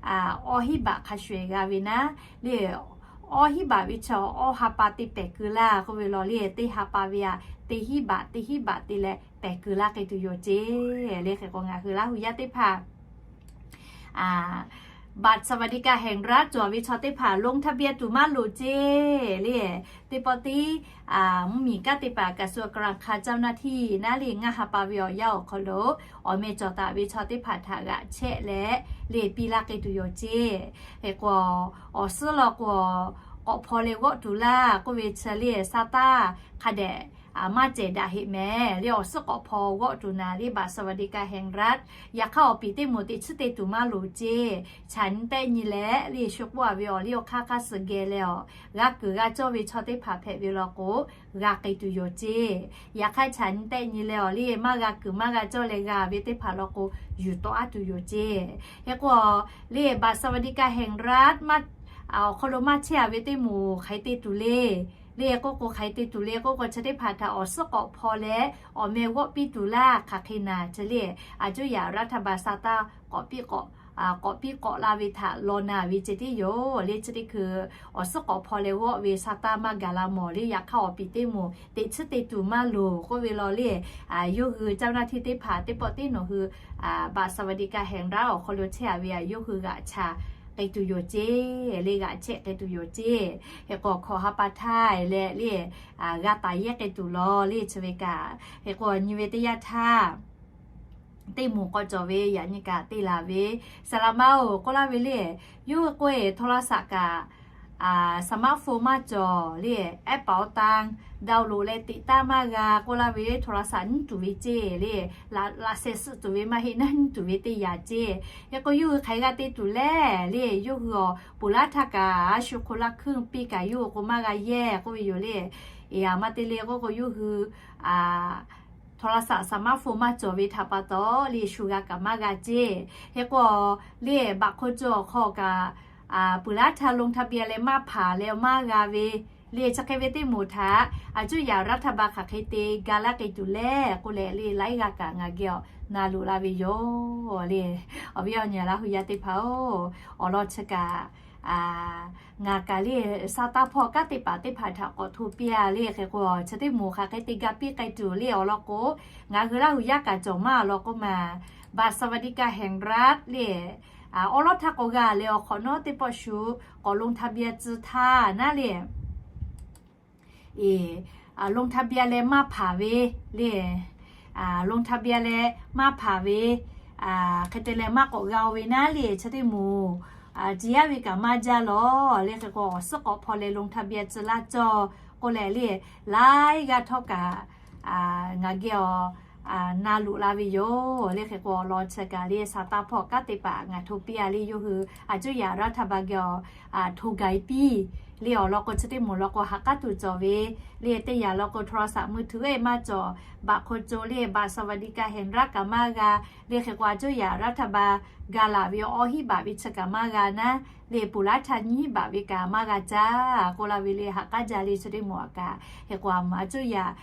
awˇ hiˉ baꞈ hk'a shuˍ-ehˍ g'a ve naˉ le awˇ hiˉ baꞈ ve chaw awˇ ha pa te pehˬ keu laˇ k'oˆ ve law le teˇ ha pa ve aꞈ teˇ hiˉ baꞈ teˇ hiˉ baꞈ te leh pehˬ keu laˇ k'ai tuˬ yoˬ ceˇ. Le hk'e k'o ngaˬ hui Laˇ huˍ yaˇ teˇ hpaˍ บัตรสวัสดิการแห่งรัฐ cawˬ ve chaw teˇ hpaˍ ลงทะเบียน tuˬ maˇ loˍ ceˇ le. Teˇ pawˆ tiˉ mvuhˇmiˬ kanˉ te paˍ กระทรวงการคลัง เจ้าหน้าที่ naˉ le ngaˇ ha pa ve awˬ yanˇ awˬ hk'aw lo awˬ meh cawˬ taˍ ve chaw teˇ hpaˍ htaꞈ g'aꞈ chehˇ leh le piˇ laˇ k'ai tuˬ yoˬ ceˇ. Hk'e k'o awˬ suhˉ law k'o k'awꞈ hpaw leh g'awˆ tuˬ laˇ k'oˆ ve chi le sa taˇ hk'a dehꞈ maˇ cehˬ daꞈ heˆ mehˍ. Le awˬ suhˉ k'awꞈ hpaw g'awˆ tuˬ naˍ le บัตรสวัสดิการแห่งรัฐ yaꞈ hk'aˇ awˬ piˍ teˇ moˍ teꞈ chiˉ te tuˬ maˇ loˍ ceˇ. Chaꞈ nyi tehˆ nyi leh le shu k'oˆ-a ve awˬ liˇ awˬ hk'aˇ hk'aˇ suh geh leh awˬ g'a kuiˬ g'a cawˇ ve chaw teˇ hpaˍ hpehꞈ ve law k'o g'a k'ai tuˬ yoˬ ceˇ. Yaꞈ hk'aˇ chaꞈ nyi tehˆ nyi leh awˬ liˇ maˇ g'a kuiˬ maˇ g'a cawˇ leh g'a ve teˇ hpaˍ law k'o yuˬ tawˆ aˉ tuˬ yoˬ ceˇ. Hk'e k'o le บัตรสวัสดิการแห่งรัฐ awˬ hk'aw lo maˇ chehˇ-a ve teˇ moˍ hk'aˬ hk'e te tuˬ le. Le k'oˆ k'o hk'aˬ hk'e te tuˬ le k'oˆ k'o chi teˇ hpaˍ htaꞈ awˬ suhˉ k'awꞈ hpaw leh awˬ meh g'awˆ piˇ tuˬ laˇ hk'aˬ hk'e naˍ chi le. A cuˇ yaꞈ raˇ htaˇ ba sa taˇ k'awꞈ piˇ k'awꞈ la ve htaꞈ law naˍ ve ceh tiˉ yoˬ. Le chi teˇ hkui awˬ suhˉ k'awꞈ hpaw leh g'awˆ ve sa taˇ maˇ gaˬ la mawˬ le. Yaꞈ hk'aˇ awˬ piˍ teˇ moˍ teꞈ chiˉ te tuˬ maˇ loˍ k'oˆ ve law le yawˇ hui เจ้าหน้าที่ teˇ hpaˍ teˇ pawˆ tiˉ nawˬ hui บัตรสวัสดิการแห่งรัฐ awˬ hk'aw lo chehˇ-a ve aꞈ yawˇ hui g'aꞈ chaꞈ k'ai tuˬ yoˬ ceˇ. Le g'aꞈ chehˇ k'ai tuˬ yoˬ ceˇ. Hk'e k'o hkawꞈ ha pa htaˇ leh le g'a taˍ yehˇ k'ai tuˬ law le chi ve kaꞈ. Hk'e k'o nyi ve teˇ yanˇ htaˇ teˇ moˍ k'aw cawˬ ve yaꞈ nyi kaꞈ te laˬ ve สามารถ oˬ k'oˆ laˇ ve le. Yawˇ hui k'oˆ-e โทรศัพท์ kaꞈ smartphone maˇ cawˬ le, แอปเป๋าตัง download leh teꞈ taˇ maˇ g'a k'oˆ laˇ ve โทรศัพท์ nyiˉ tuˬ ve ceˇ le. Laꞈ sheh suhˆ tuˬ ve maˇ heˆ naˉ nyiˉ tuˬ ve teˇ yanˇ ceˇ. Hk'e k'o yawˇ hui hk'aˬ hk'e g'a te tuˬ le le yawˇ hui awˬ บุคลากร htaˇ kaꞈ a shu คนละครึ่ง piˇ kaꞈ yawˇ hui k'o maˇ g'a yehˇ k'oˆ ve yoˬ le. Eˍ a maˇ te le k'oˆ k'o yawˇ hui โทรศัพท์ smartphone maˇ cawˬ ve htaꞈ pa taw le shu g'a kaꞈ maˇ g'a ceˇ. Hk'e k'o le บัตรคนจน awˬ hk'aw kaꞈ Puˍ laˉ htaˇ ลงทะเบียน leh maˇ hpanˍ leh maˇ g'a ve le, chi hk'e ve teˇ moˍ htaꞈ a cuˇ yaꞈ รัฐบาล hk'aˬ hk'e te ga laˇ k'ai tuˬ le k'oˆ leh le, laiˉ g'aˇ kaꞈ ngaˬ geh awˬ na loꞈ la ve yoˬ le. Awˬ viˉ awˬ nyi Laˇ hu yaˇ teˇ hpaˍ-oˬ, awˬ lawn chi kaꞈ ngaˬ kaꞈ le, sa taˇ hpawˇ kanˉ te paˍ teˇ hpaˍ htaꞈ k'awꞈ hto piˇ-a le. Hk'e k'o, chi teˇ moˍ hk'aˬ hk'e te ga piˇ k'ai tuˬ le awˬ lawn k'o, ngaˬ hui Laˇ hu yaˇ kaꞈ cawˬ maˇ awˬ lawn k'oˆ ma, บัตรสวัสดิการแห่งรัฐ le, awˉ lawˉ htaˇ k'awꞈ g'a leh awˬ hk'awꞈ nawˉ teˇ pawˆ shu k'awꞈ ลงทะเบียน tcuh htaˇ naˉ le, ลงทะเบียน leh maˇ hpanˍ ve le, ลงทะเบียน leh maˇ hpanˍ ve, hk'e te leh maˇ k'awꞈ g'a-o ve naˉ le, chi teˇ moˍ tcuh yaˇ ve kaꞈ maˇ jaˇ lawˬ le. Hk'e k'o, awˬ suhˉ k'awꞈ hpaw leh ลงทะเบียน tcuh laˇ cawˇ k'oˆ leh le, laiˉ g'aˇ htawˇ kaꞈ ngaˬ geh awˬ na loꞈ la ve yoˬ le. Hk'e k'o, awˬ lawn chi kaꞈ le, sa taˇ hpawˇ kanˉ te paˍ ngaˬ hto piˇ-a le, yawˇ hui a cuˇ yaꞈ รัฐบาล geh awˬ hto gaˬ-e piˇ le. Awˬ lawn k'o, chi teˇ moˍ lawn k'o ha k'aˉ tuˬ cawˬ ve le. Teˇ yanˇ lawn k'o, โทรศัพท์มือถือ maˇ cawˬ, บัตรคนจน le, บัตรสวัสดิการแห่งรัฐ kaꞈ maˇ g'a le. Hk'e k'o, a cuˇ yaꞈ รัฐบาล ga laˬ ve awˇ hinˉ baꞈ ve chi kaꞈ maˇ g'a naˉ le, puˍ laˉ htaˇ nyiˇ hinˉ baꞈ ve kaꞈ maˇ g'a caˇ k'oˆ la ve le. Ha k'aˉ jaˇ le, chi teˇ moˍ a kaꞈ. Hk'e k'o, a ma a cuˇ yaꞈ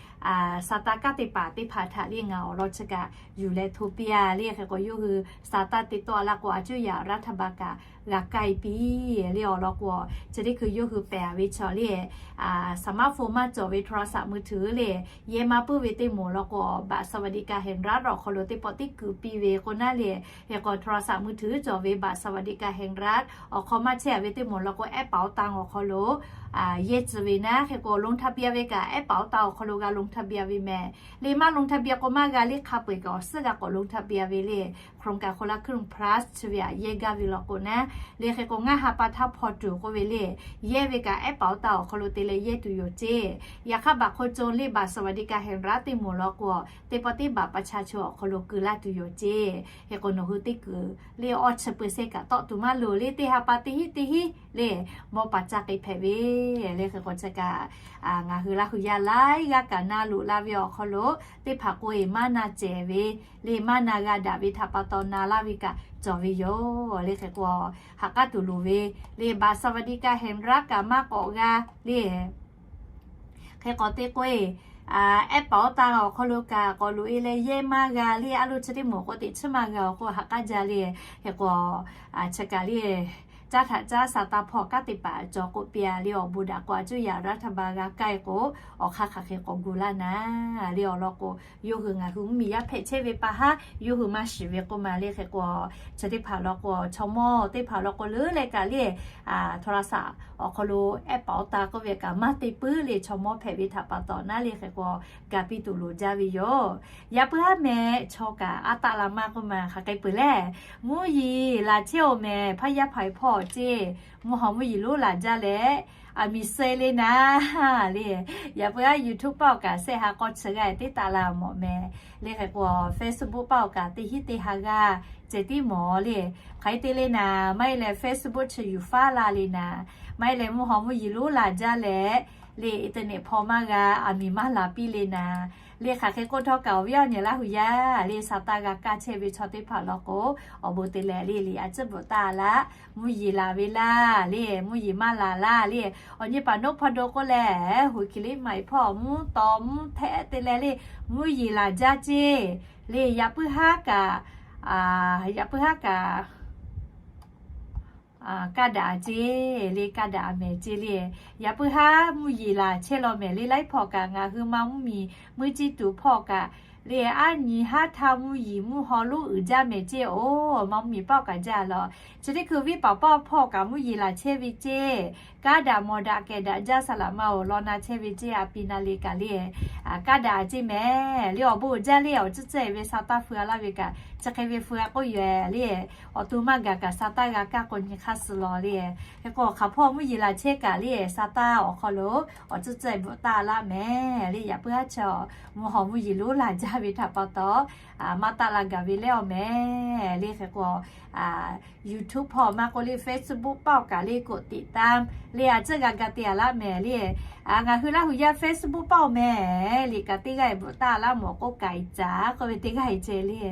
sa taˇ kanˉ te paˍ teˇ hpaˍ htaꞈ le ngaˬ awˬ lawn chi kaꞈ yuˬ leh hto piˇ-a le. Hk'e k'o, yawˇ hui sa taˇ te tawˆ-a laˇ k'o, a cuˇ yaꞈ รัฐบาล kaꞈ g'a kaˇ-e piˇ le. Awˬ lawn k'o, chi teˇ hkui yawˇ hui pehˬ-a ve chaw le, smartphone maˇ cawˬ ve โทรศัพท์มือถือ le, yehˇ maˇ puiˉ ve teˇ moˍ lawn k'o, บัตรสวัสดิการแห่งรัฐ awˬ hk'aw lo teˇ pawˆ tiˉ kuiˬ piˇ ve k'o naˉ le. Hk'e k'o, โทรศัพท์มือถือ cawˬ ve บัตรสวัสดิการแห่งรัฐ awˬ hk'aw maˇ chehˇ ve teˇ moˍ lawn k'o, แอปเป๋าตัง awˬ hk'aw lo yehˇ tcuh ve naˉ. Hk'e k'o, ลงทะเบียน ve kaꞈ แอปเป๋าตัง awˬ hk'aw lo g'a ลงทะเบียน ve mehˍ le. Maˇ ลงทะเบียน k'o maˇ g'a le, hk'a peu-eˬ kaꞈ awˬ suhˉ g'a k'awꞈ ลงทะเบียน ve le. โครงการคนละครึ่ง plus chi ve aꞈ yehˇ gaˇ ve lawn k'o naˉ le. Hk'e k'o, ngaˇ ha pa htaˇ hpaw tuˬ k'oˆ ve le, yehˇ ve kaꞈ แอปเป๋าตัง awˬ hk'aw lo te leh yehˇ tuˬ yoˬ ceˇ. Yaꞈ hk'aˇ บัตรคนจน le, บัตรสวัสดิการแห่งรัฐ teˇ moˍ lawn k'o, teˇ pawˆ tiˉ บัตรประชาชน awˬ hk'aw lo keu laˇ tuˬ yoˬ ceˇ. Hk'e k'o, nawˬ hui teˇ kuiˬ le awˇ chi เปอร์เซ็นต์ kaꞈ tawˆ tuˬ maˇ loˍ le, teˇ ha pa teˇ hinˉ teˇ hinˉ le mawˇ pa caˇ k'e hpehꞈ ve le. Hk'e k'o, chi kaꞈ ngaˬ hui Laˇ hu yaˇ laiˉ g'aˇ kaꞈ na loꞈ la ve awˬ hk'aw lo, teˇ hpaˍ k'o-e maˇ na cehˬ ve le, maˇ na g'a daꞈ ve htaꞈ pa taw na laˇ ve kaꞈ cawˬ ve yoˬ le. Hk'e k'o, ha k'aˉ tuˬ loˍ ve le, บัตรสวัสดิการแห่งรัฐ kaꞈ maˇ k'awꞈ g'a le. Hk'e k'awꞈ te k'o-e, แอปเป๋าตัง awˬ hk'aw lo kaꞈ k'awꞈ loꞈ-e leh yehˇ maˇ g'a le. A loˇ chi teˇ moˍ k'o teꞈ chiˉ maˇ g'a-o k'o, ha k'aˉ jaˇ le. Hk'e k'o, chi kaꞈ le, caˇ htaꞈ caˇ sa taˇ hpawˇ kanˉ te paˍ cawˬ k'oˆ piˇ-a le. Awˬ bon daꞈ k'o a cuˇ yaꞈ รัฐบาล g'a kaˇ-e k'o, awˬ hk'aˇ hk'aˬ hk'e k'awꞈ gu laˇ naˉ le. Awˬ lawn k'o, yawˇ hui ngaˬ hui mvuhˇmiˬ yaˇ hpehꞈ chehˇ ve pa haˉ yawˇ hui maˇ shiˍ ve k'oˆ ma le. Hk'e k'o, chi teˇ hpaˍ lawn k'o, chaw mawˇ teˇ hpaˍ lawn k'o leuˉ leh kaꞈ le, โทรศัพท์ awˬ hk'aw lo แอปเป๋าตัง k'oˆ ve kaꞈ maˇ te puiˉ le. Chaw mawˇ hpehꞈ ve htaꞈ pa taw naˉ le. Hk'e k'o, ga piˇ tuˬ loˍ jaˇ ve yoˬ. Yaꞈ puiˉ haˉ meh chaw kaꞈ a taˆ la maˇ k'oˆ ma hk'aˬ hk'e peuˬ le. Mvuhˇ yeˬ laˬ chehˇ-oˬ mehˍ, hpaˇ yaˇ hpaˍ hpawˇ ceˇ, mvuhˇ haw mvuhˇ yeˬ lonˉ laˬ jaˇ leh, aˬ miˍ suh le naˉ le. Yaꞈ puiˉ haˉ YouTube paˆ awˬ kaꞈ share ha k'aw chi g'aˇ teˇ taˆ la mawˬ mehˍ le. Hk'e k'o, Facebook paˆ awˬ kaꞈ teˇ hinˉ teˇ ha g'aˇ ceh tiˉ mawˬ le. Hk'aˬ hk'e te le naˉ, maˇ heˆ leh Facebook chi yuˬ faˉ la le naˉ, maˇ heˆ leh mvuhˇ haw mvuhˇ yeˬ lonˉ laˬ jaˇ leh le, internet hpaw maˇ g'a, aˬ miˍ maˇ laˬ piˇ le naˉ le. Hk'aˬ hk'e k'oˆ htawˇ kaꞈ awˬ viˉ awˬ nyi Laˇ hu yaˇ le, sa taˇ g'a kaˇ chehˇ ve chaw teˇ hpaˍ lawn k'o, awˬ bon te leh le, liꞈ a ciˉ bvuhꞈ taˍ laˇ. Mvuhˇ yeˬ laˬ ve laˇ le, mvuhˇ yeˬ maˇ laˬ laˇ le. Awˬ nyi paˍ noˉ hpaw do k'oˆ leh, hui hkiˬ liˇ maꞈ hpawˇ mvuhˇ taw mvuhˇ htehꞈ te leh le, mvuhˇ yeˬ laˬ jaˇ ceˇ le. Yaꞈ puiˉ haˉ kaꞈ, yaꞈ puiˉ haˉ kaꞈ kaˇ daꞈ ceˇ le, kaˇ daꞈ mehˍ ceˇ le. Yaꞈ puiˉ haˉ mvuhˇ yeˬ laˬ chehˇ law mehˍ le. Laiˉ hpawˇ kaꞈ ngaˬ hui ma mvuhˇmiˬ meuˇ ciˇ tuˬ hpawˇ kaꞈ le, aˉ nyi haˉ htaˇ mvuhˇ yeˬ mvuhˇ haw lonˉ uiˍ jaˇ mehˍ ceˇ-oˬ. Ma mvuhˇmiˬ paˆ awˬ kaꞈ jaˇ law. Chi teˇ hkui viˉ paˍ paˆ hpawˇ kaꞈ mvuhˇ yeˬ laˬ chehˇ ve ceˇ. Kaˇ daꞈ mawˬ daꞈ kehˬ daꞈ jaˇ saˍ laꞈ ma-oˬ, law na chehˇ ve ceˇ, a pi na le kaꞈ le, kaˇ daꞈ ceˇ mehˍ le. Awˬ bon uiˍ jaˇ le. Awˬ tcuhˉ tcuhˉ-e ve sa taˇ feu-a laˇ ve kaꞈ chi hk'e ve feu-a k'oˆ yoˬ le. Awˬ to maˇ gaˬ kaꞈ sa taˇ g'a kaˇ k'o nyi hk'aˇ suh law le. Hk'e k'o, hk'aˬ hpawˇ mvuhˇ yeˬ laˬ chehˇ kaꞈ le, sa taˇ awˬ hk'aw lo awˬ tcuhˉ tcuhˉ-e bvuhꞈ taˍ laˇ mehˍ le. Yaꞈ puiˉ haˉ chaw mvuhˇ haw mvuhˇ yeˬ lonˉ laˬ jaˇ ve htaꞈ pa taw, maˇ taˆ la gaˬ ve leh awˬ mehˍ le. Hk'e k'o, YouTube hpawˇ maˇ k'oˆ le, Facebook paˆ awˬ kaꞈ le กดติดตาม le, a ciˉ g'a ga te-a laˇ mehˍ le. Ngaˬ hui Laˇ hu yaˇ Facebook paˆ awˬ mehˍ le kaꞈ teˇ g'aˇ-e bvuhꞈ taˍ laˇ mawˬ k'oˆ k'ai caˍ k'oˆ ve teˇ g'aˇ-e ceh le.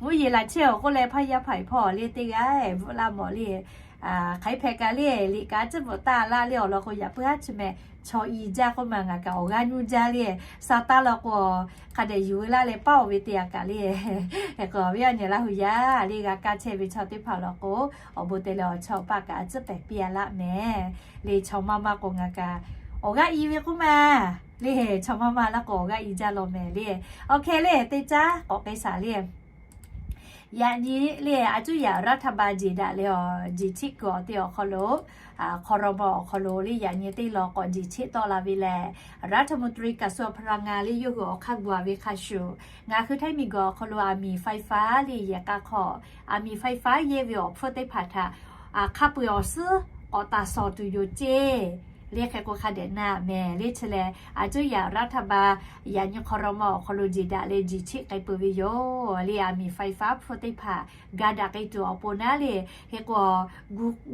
Mvuhˇ yeˬ laˬ chehˇ-oˬ k'oˆ leh hpaˇ yaˇ hpaˍ hpawˇ le teˇ g'aˇ-e bvuhꞈ laˇ mawˬ le. Hk'aˬ hk'e hpehꞈ kaꞈ le, liꞈ kaꞈ a ciˉ bvuhꞈ taˇ laˇ le awˬ lawn k'o, yaꞈ puiˉ haˉ chi meh chaw i jaˇ k'oˆ ma, ngaˬ kaꞈ awˬ g'aˇ nuˇ jaˇ le. Sa taˇ law k'o, hk'a dehꞈ yuˬ ve laˇ leh paˉ oˬ ve te a kaꞈ le. Hk'e k'o, awˬ viˉ awˬ nyi Laˇ hu yaˇ le g'a kaˇ chehˇ ve chaw teˇ hpaˍ law k'o, awˬ bon te leh awˬ chawˇ paˆ kaꞈ a ciˉ pehˍ piˇ a laˇ mehˍ. Le chaw maˇ maˇ k'o ngaˬ kaꞈ awˬ g'aˇ i ve k'oˆ ma. Le chaw maˇ maˇ laˇ k'o awˬ g'aˇ i jaˇ law mehˍ le. Awˬ hk'e le teˇ caˉ k'awꞈ k'ai shaˍ le. Yaꞈ nyi le a cuˇ yaꞈ รัฐบาล jeˬ daꞈ leh awˬ jeˬ cheˆ kuiˬ awˬ te awˬ hk'aw lo, ครม. awˬ hk'aw lo le yaꞈ nyi teˇ law k'awꞈ jeˬ cheˆ tawˆ la ve lehˬ, รัฐมนตรีกระทรวงพลังงาน le yawˇ hui awˬ hk'aˇ gu a ve hk'a shuˍ, ngaˬ hui ไทย miˬ guiˬ awˬ hk'aw lo aˬ miˍ ไฟฟ้า le yehˬ k'a hk'aw, aˬ miˍ ไฟฟ้า yehˇ ve awˬ hpfuhˇ teˇ hpaˍ htaꞈ hk'a peu-eˬ awˬ suhˉ k'awꞈ taˍ sawˍ tuˬ yoˬ ceˇ. Le hk'e k'o hk'a dehꞈ na mehˍ le chi lehˬ, a cuˇ yaꞈ รัฐบาล yaꞈ nyi ครม. awˬ hk'aw lo jeˬ daꞈ leh jeˬ cheˆ k'ai peuˬ ve yoˬ. Le aˬ miˍ ไฟฟ้า hpfuhˇ teˇ hpaˍ ga daꞈ k'ai tuˬ awˬ pon naˉ le, hk'e k'o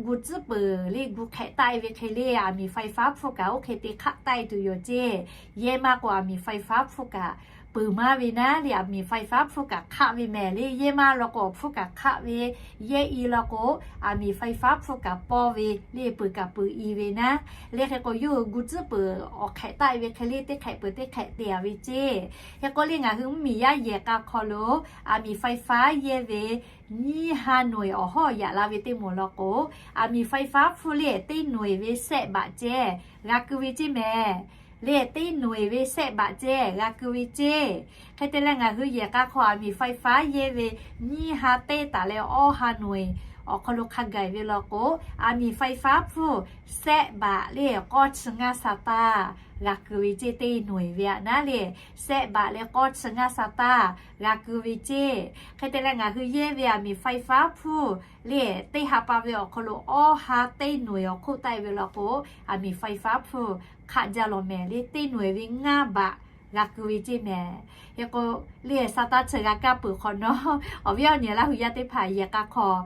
gu tcuhˉ peuˬ le gu hk'ehꞈ taˆ e ve hk'e le aˬ miˍ ไฟฟ้า hpfuhˇ kaꞈ oˇ hk'e te hk'aˆ taˆ e tuˬ yoˬ ceˇ. Yehˇ maˇ k'o aˬ miˍ ไฟฟ้า hpfuhˇ kaꞈ peuˬ maˇ ve naˉ le aˬ miˍ ไฟฟ้า hpfuhˇ kaꞈ hk'aˆ ve mehˍ le. Yehˇ maˇ law k'o awˬ hpfuhˇ kaꞈ hk'aˆ ve, yehˇ i law k'o aˬ miˍ ไฟฟ้า hpfuhˇ kaꞈ pawˇ ve le peuˬ kaꞈ peuˬ i ve naˉ. Le hk'e k'o yawˇ hui gu tcuhˉ peuˬ awˬ hk'ehꞈ taˆ e ve hk'e le teˇ hk'ehꞈ peuˬ teˇ hk'ehꞈ te a ve ceˇ. Hk'e k'o le ngaˬ hui mvuhˇmiˬ yaˇ yehˬ k'a hk'aw lo aˬ miˍ ไฟฟ้า yehˇ ve nyiˇ ha noeˬ awˬ hawˉ yaꞈ la ve teˇ moˍ law k'o, aˬ miˍ ไฟฟ้า hpfuhˇ le teˇ noeˬ ve sehˆ baꞈ ceh g'a keu ve ceˇ mehˍ. Le teˇ noeˬ ve sehˆ baꞈ ceh g'a keu ve ceˇ. Hk'e te leh ngaˬ hui yehˬ k'a hk'aw aˬ miˍ ไฟฟ้า yehˇ ve nyiˇ ha teˇ taˍ leh awˇ ha noeˬ awˬ hk'aw lo hk'a gaˬ ve law k'o, aˬ miˍ ไฟฟ้า hpfuhˇ sehˆ baꞈ le k'awˇ chi ngaˇ sa taˇ g'a keu ve ceˇ. Teˇ noeˬ ve aꞈ naˉ le sehˆ baꞈ leh k'awˇ chi ngaˇ sa taˇ g'a keu ve ceˇ. Hk'e te leh ngaˬ hui yehˇ ve aˬ miˍ ไฟฟ้า hpfuhˇ le teˇ ha pa ve awˬ hk'aw lo awˇ ha teˇ noeˬ awˬ hk'oˆ taˆ e ve law k'o, aˬ miˍ ไฟฟ้า hpfuhˇ hk'aˆ jaˇ law mehˍ le teˇ noeˬ ve ngaˇ baꞈ g'a keu ve ceˇ mehˍ. Hk'e k'o le sa taˇ chi g'a kaˇ peuˬ hk'awꞈ nawˉ, awˬ viˉ awˬ nyi Laˇ hu yaˇ teˇ hpaˍ yehˬ k'a hk'aw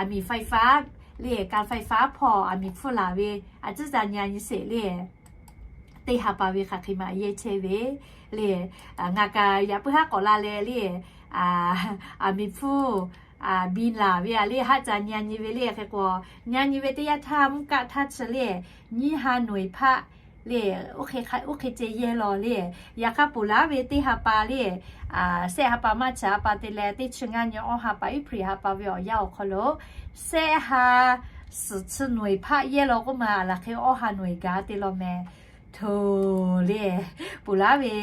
aˬ miˍ ไฟฟ้า le การไฟฟ้า hpawˇ aˬ miˍ hpfuhˇ laˬ ve a cuˉ ca nyi a nyi sheˍ le teˇ ha pa ve hk'aˬ hk'e ma yehˇ chehˇ ve le. Ngaˬ kaꞈ yaꞈ puiˉ haˉ k'awꞈ la leh le aˬ miˍ hpfuhˇ biˇ laˬ ve a le haˆ ca nyi a nyi ve le. Hk'e k'o nyi a nyi ve teˇ yanˇ htaˇ mvuhˇ kaˆ htaˇ chi le nyiˇ ha noeˬ hpaˆ le oˇ hk'e ceh yehˇ law le. Yaꞈ hk'aˇ ponˬ laˉ ve teˇ ha pa le sehˆ ha pa maˇ chi ha pa te leh teˇ chi ngaˇ nyi awˇ ha pa Iˉhpriˍ ha pa ve awˬ yanˇ awˬ hk'aw lo sehˆ ha suhˍ chi noeˬ hpaˆ yehˇ law k'oˆ ma, aˬ laˬ hk'e awˇ ha noeˬ gaˬ te law mehˍ. Hto le ponˬ laˉ ve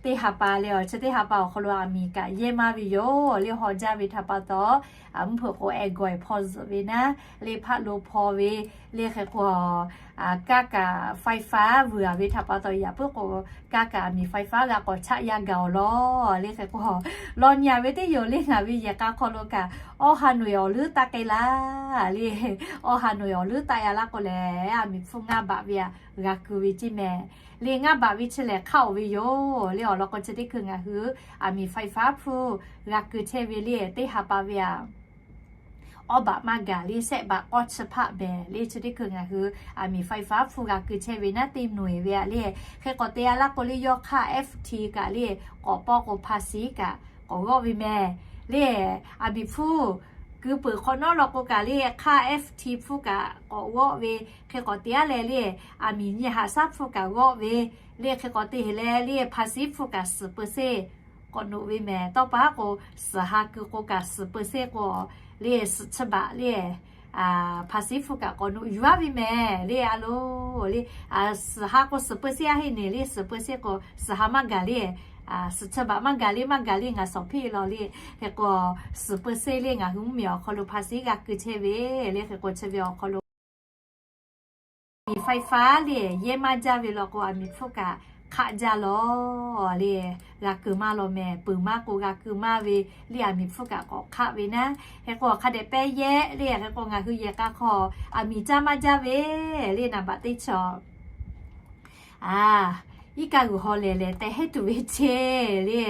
teˇ ha pa le awˬ chi teˇ ha pa awˬ hk'aw lo aˬ miˍ kaꞈ yehˇ maˇ ve yoˬ le. Haw jaˇ ve htaꞈ pa taw, mvuhˇ hpeuꞈ k'o ehˬgawˬ ehˬ hpaw zuhꞈ ve naˉ le hpaˆ lo hpaw ve le. Hk'e k'o kaˇ kaꞈ ไฟฟ้า vuiˬ a ve htaꞈ pa taw yaꞈ puiˉ k'o kaˇ kaꞈ aˬ miˍ ไฟฟ้า g'a k'awꞈ chaˆ yaˇ gaˬ awˬ law le. Hk'e k'o law nyi a ve teˇ yoˬ le. Ngaˬ ve yehˬ k'a hk'aw lo kaꞈ awˇ ha noeˬ awˬ leuˉ taˆ k'ai laˇ le. Awˇ ha noeˬ awˬ leuˉ taˆ yaˇ laˇ k'o lehˬ, aˬ miˍ hpfuhˇ ngaˇ baꞈ ve a g'a keu ve ceˇ mehˍ. Le ngaˇ baꞈ ve chi lehˬ hk'aˆ oˬ ve yoˬ le. Awˬ lawn k'o chi teˇ hkui ngaˬ hui aˬ miˍ ไฟฟ้า hpfuhˇ g'a keu chehˇ ve le teˇ ha pa ve a awˇ baꞈ maˇ gaˬ le sehˆ baꞈ k'awˇ chi hpaˆ mehˍ le. Chi teˇ hkui ngaˬ hui aˬ miˍ ไฟฟ้า hpfuhˇ g'a keu chehˇ ve naˉ teˇ noeˬ ve a le. Hk'e k'awꞈ te a laˇ k'o le yawˇ hk'aˇ FT kaꞈ le k'awꞈ pawˇ k'o ภาษี kaꞈ k'awꞈ g'awˆ ve mehˍ le. Aˬ miˍ hpfuhˇ keu peuˬ hk'awꞈ nawˉ law k'o kaꞈ le hk'aˇ FT hpfuhˇ kaꞈ k'awꞈ g'awˆ ve. Hk'e k'awꞈ te a leh le aˬ miˍ nyi haꞈ shaˉ hpfuhˇ kaꞈ g'awˆ ve le. Hk'e k'awꞈ te heˍ leh le ภาษี hpfuhˇ kaꞈ suhˍ เปอร์เซ็นต์ k'awꞈ noꞈ ve mehˍ. Tawˇ pa k'o suhˍ ha keu k'o kaꞈ suhˍ เปอร์เซ็นต์ k'o le suhˍ chi baꞈ le ภาษี hpfuhˇ kaꞈ k'awꞈ noꞈ yuˬ a ve mehˍ le. A lo le suhˍ ha k'o suhˍ เปอร์เซ็นต์ a heˆ neˬ le suhˍ เปอร์เซ็นต์ k'o suhˍ ha maˇ gaˬ le suhˍ chi baꞈ maˇ gaˬ le maˇ gaˬ le ngaˬ shawˍ hpiˇ law le. Hk'e k'o suhˍ เปอร์เซ็นต์ le ngaˬ hui mvuhˇmiˬ awˬ hk'aw lo ภาษี g'a keu chehˇ ve le. Hk'e k'o chi ve awˬ hk'aw lo aˬ miˍ ไฟฟ้า le yehˇ maˇ jaˇ ve law k'o aˬ miˍ hpfuhˇ kaꞈ hk'aˆ jaˇ law le. G'a keu maˇ law mehˍ. Peuˬ maˇ k'o g'a keu maˇ ve le aˬ miˍ hpfuhˇ kaꞈ k'awꞈ hk'aˆ ve naˉ. Hk'e k'o hk'a dehꞈ pehˇ yehˇ le. Hk'e k'o ngaˬ hui yehˬ k'a hk'aw aˬ miˍ caˇ maˇ jaˇ ve le naˍ baꞈ teˇ chaw a iˉ kaˆ g'uiˬ haw lehˬ lehˬ teh heˉ tuˬ ve ceˇ le.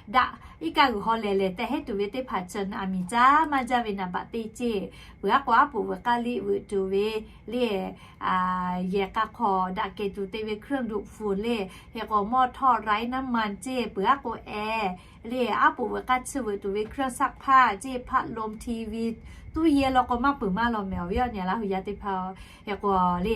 Daꞈ Iˉ kaˆ g'uiˬ haw lehˬ lehˬ teh hehˉ tuˬ ve teˇ hpaˍ chi aˬ miˍ caˉ maˇ jaˇ ve naˍ baꞈ teˇ ceˇ. Peuˬ aˉ k'o aˉ poꞈ veuꞈ k'aˇ liˇ veuꞈ tuˬ ve le, yehˬ k'a hk'aw daꞈ kehˬ tuˬ te ve เครื่องดูดฝุ่น le, hk'e k'o mawˇ htawˆ ไร้น้ำมัน ceˇ, peuˬ aˉ k'o e le, aˉ poꞈ veuꞈ k'aˇ chi veuꞈ tuˬ ve เครื่องซักผ้า ceˇ, พัดลม ทีวี ตู้เย็น law k'o maˇ peuˬ maˇ law mehˍ awˬ viˉ awˬ nyi Laˇ huˍ yaˇ teˇ hpaˍ. Hk'e k'o le,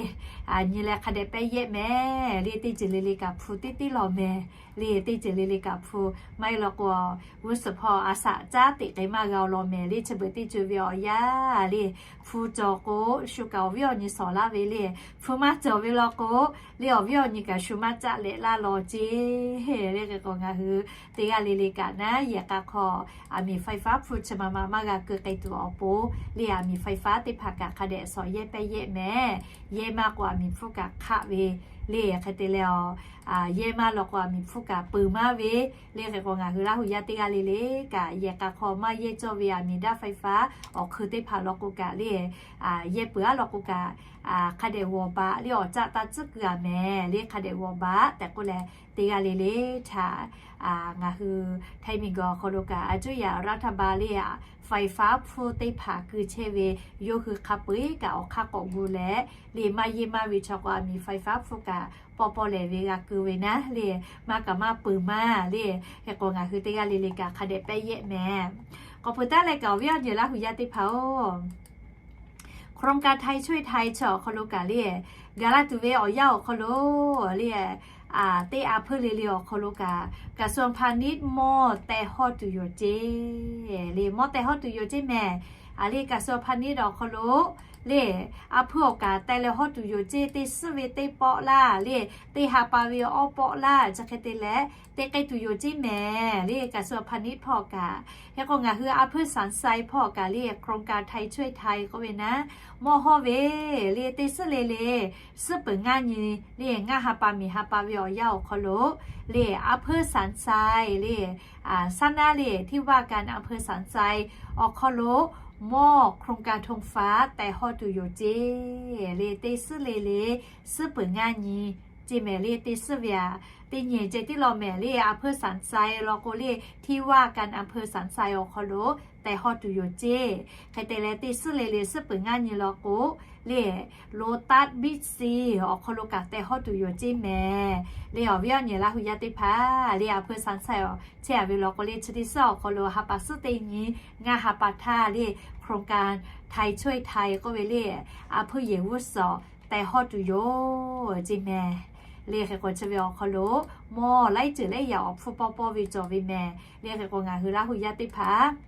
nyi leh hk'a dehꞈ pehˇ yehˆ mehˍ le, teˇ ceuˬ le le kaꞈ hpu teˇ teˇ law mehˍ le, teˇ ceuˬ le le kaꞈ hpu maˇ heˆ law k'o, g'uˇ suhˍ hpawˇ a shaꞈ caˉ teꞈ k'ai maˇ g'a law mehˍ le, chi beuꞈ teˇ ceuˬ ve awˬ yanˇ le, hpu cawˬ k'o shu kaꞈ awˬ viˉ awˬ nyi shawˍ laˇ ve le, hpu maˇ cawˬ ve law k'o le, awˬ viˉ awˬ nyi kaꞈ shu maˇ caˆ leh laˇ law ceˇ. Le hk'e k'o ngaˬ hui teˇ g'aˇ le le kaꞈ naˉ yehˬ k'a hk'aw aˬ miˍ ไฟฟ้า hpu chi ma ma maˇ g'a keu k'ai tuˬ awˬ pon le, aˬ miˍ ไฟฟ้า teˇ hpaˍ kaꞈ hk'a dehꞈ shawˍ yehˇ pehˇ yehˆ mehˍ. Yehˇ maˇ k'o aˬ miˍ hpfuhˇ kaꞈ hk'aˆ ve le, hk'e te leh a, yehˇ maˇ law k'o aˬ miˍ hpfuhˇ kaꞈ peuˬ maˇ ve le, hk'e k'o ngaˬ hui Laˇ huˍ yaˇ teˇ g'aˇ le le kaꞈ yehˬ k'a hk'aw maˇ yehˇ cawˇ ve aˬ miˍ daˇ ไฟฟ้า awˬ hk'eun teˇ hpaˍ law k'o kaꞈ le, yehˇ peuˬ aˉ law k'o kaꞈ hk'a dehꞈ g'awˬ baꞈ le awˬ caˆ taˇ tcuhˉ keu a mehˍ le, hk'a dehꞈ g'awˬ baꞈ tehꞈ k'oˆ leh, teˇ g'aˇ le le htaꞈ ngaˬ hui ไทย miˬguiˬ awˬ hk'aw lo kaꞈ a cuˇ yaꞈ รัฐบาล le, ไฟฟ้า hpu teˇ hpaˍ keu chehˇ ve yawˇ hui hk'a peu-eˬ kaꞈ awˬ hk'aˇ k'awꞈ gu leh le, maˇ yehˇ maˇ ve chaw k'o aˬ miˍ ไฟฟ้า hpu kaꞈ pawˆ pawˆ lehˬ ve g'a keu ve naˉ le, maˇ kaꞈ maˇ peuˬ maˇ le, hk'e k'o ngaˬ hui teˇ g'aˇ le le kaꞈ hk'a dehꞈ pehˇ yehˆ mehˍ. K'awꞈ peuˬ taˉ leh kaꞈ awˬ viˉ awˬ nyi Laˇ huˍ yaˇ teˇ hpaˍ-oˬ, โครงการไทยช่วยไทย chi awˬ hk'aw lo kaꞈ le, gaˬ la tuˬ ve awˬ yanˇ awˬ hk'aw lo le, teˇ a hpuiˇ le le awˬ hk'aw lo kaꞈ กระทรวงพาณิชย์ mawˇ teh hawˇ tuˬ yoˬ ceˇ le, mawˇ teh hawˇ tuˬ yoˬ ceˇ mehˍ. A le กระทรวงพาณิชย์ awˬ hk'aw lo le, a hpuiˇ awˬ kaꞈ teh leh hawˇ tuˬ yoˬ ceˇ, teˇ suhˉ ve teˇ pawˆ laˇ le, teˇ ha pa ve awˇ pawˆ laˇ chi hk'e te leh te k'ai tuˬ yoˬ ceˇ mehˍ le, กระทรวงพาณิชย์ hpawˇ kaꞈ. Hk'e k'o ngaˬ hui a hpuiˇ สรรชัย hpawˇ kaꞈ le, โครงการไทยช่วยไทย k'oˆ ve naˉ, mawˇ hawˇ ve le, teˇ suhˉ le le suhˉ peuˬ ngaˇ nyi le, ngaˇ ha pa miˬ ha pa ve awˬ yanˇ awˬ hk'aw lo le, a hpuiˇ สรรชัย le, saˉ naˉ le, ที่ว่าการอำเภอสันทราย awˬ hk'aw lo mawˇ โครงการธงฟ้า teh hawˇ tuˬ yoˬ ceˇ le, teˇ suhˉ le le suhˉ peuˬ ngaˇ nyi ceˇ mehˍ le, teˇ suhˉ ve a, teˇ nyi ceh tiˉ law mehˍ le, a hpuiˇ สรรชัย law k'o le, ที่ว่าการอำเภอสันทราย awˬ hk'aw lo teh hawˇ tuˬ yoˬ ceˇ. Hk'e te leh teˇ suhˉ le le suhˉ peuˬ ngaˇ nyi law k'o le, โลตัสบิ๊กซี awˬ hk'aw lo kaꞈ teh hawˇ tuˬ yoˬ ceˇ mehˍ le, awˬ viˉ awˬ nyi Laˇ huˍ yaˇ teˇ hpaˍ le, a hpuiˇ สรรชัย awˬ chehˇ a ve law k'o le, chi teˇ suhˉ awˬ hk'aw lo ha pa suhˉ teˇ nyi ngaˇ ha pa htaˇ le, โครงการไทยช่วยไทย k'oˆ ve le, a hpuiˇ yehˬ g'uˇ suhˍ teh hawˇ tuˬ yoˬ ceˇ mehˍ le. Hk'e k'o chi ve awˬ hk'aw lo mawˇ laiˉ ceuˬ leh yaꞈ awˬ hpfuhˇ pawˆ pawˆ ve cawˬ ve mehˍ le. Hk'e k'o ngaˬ hui Laˇ huˍ yaˇ teˇ hpaˍ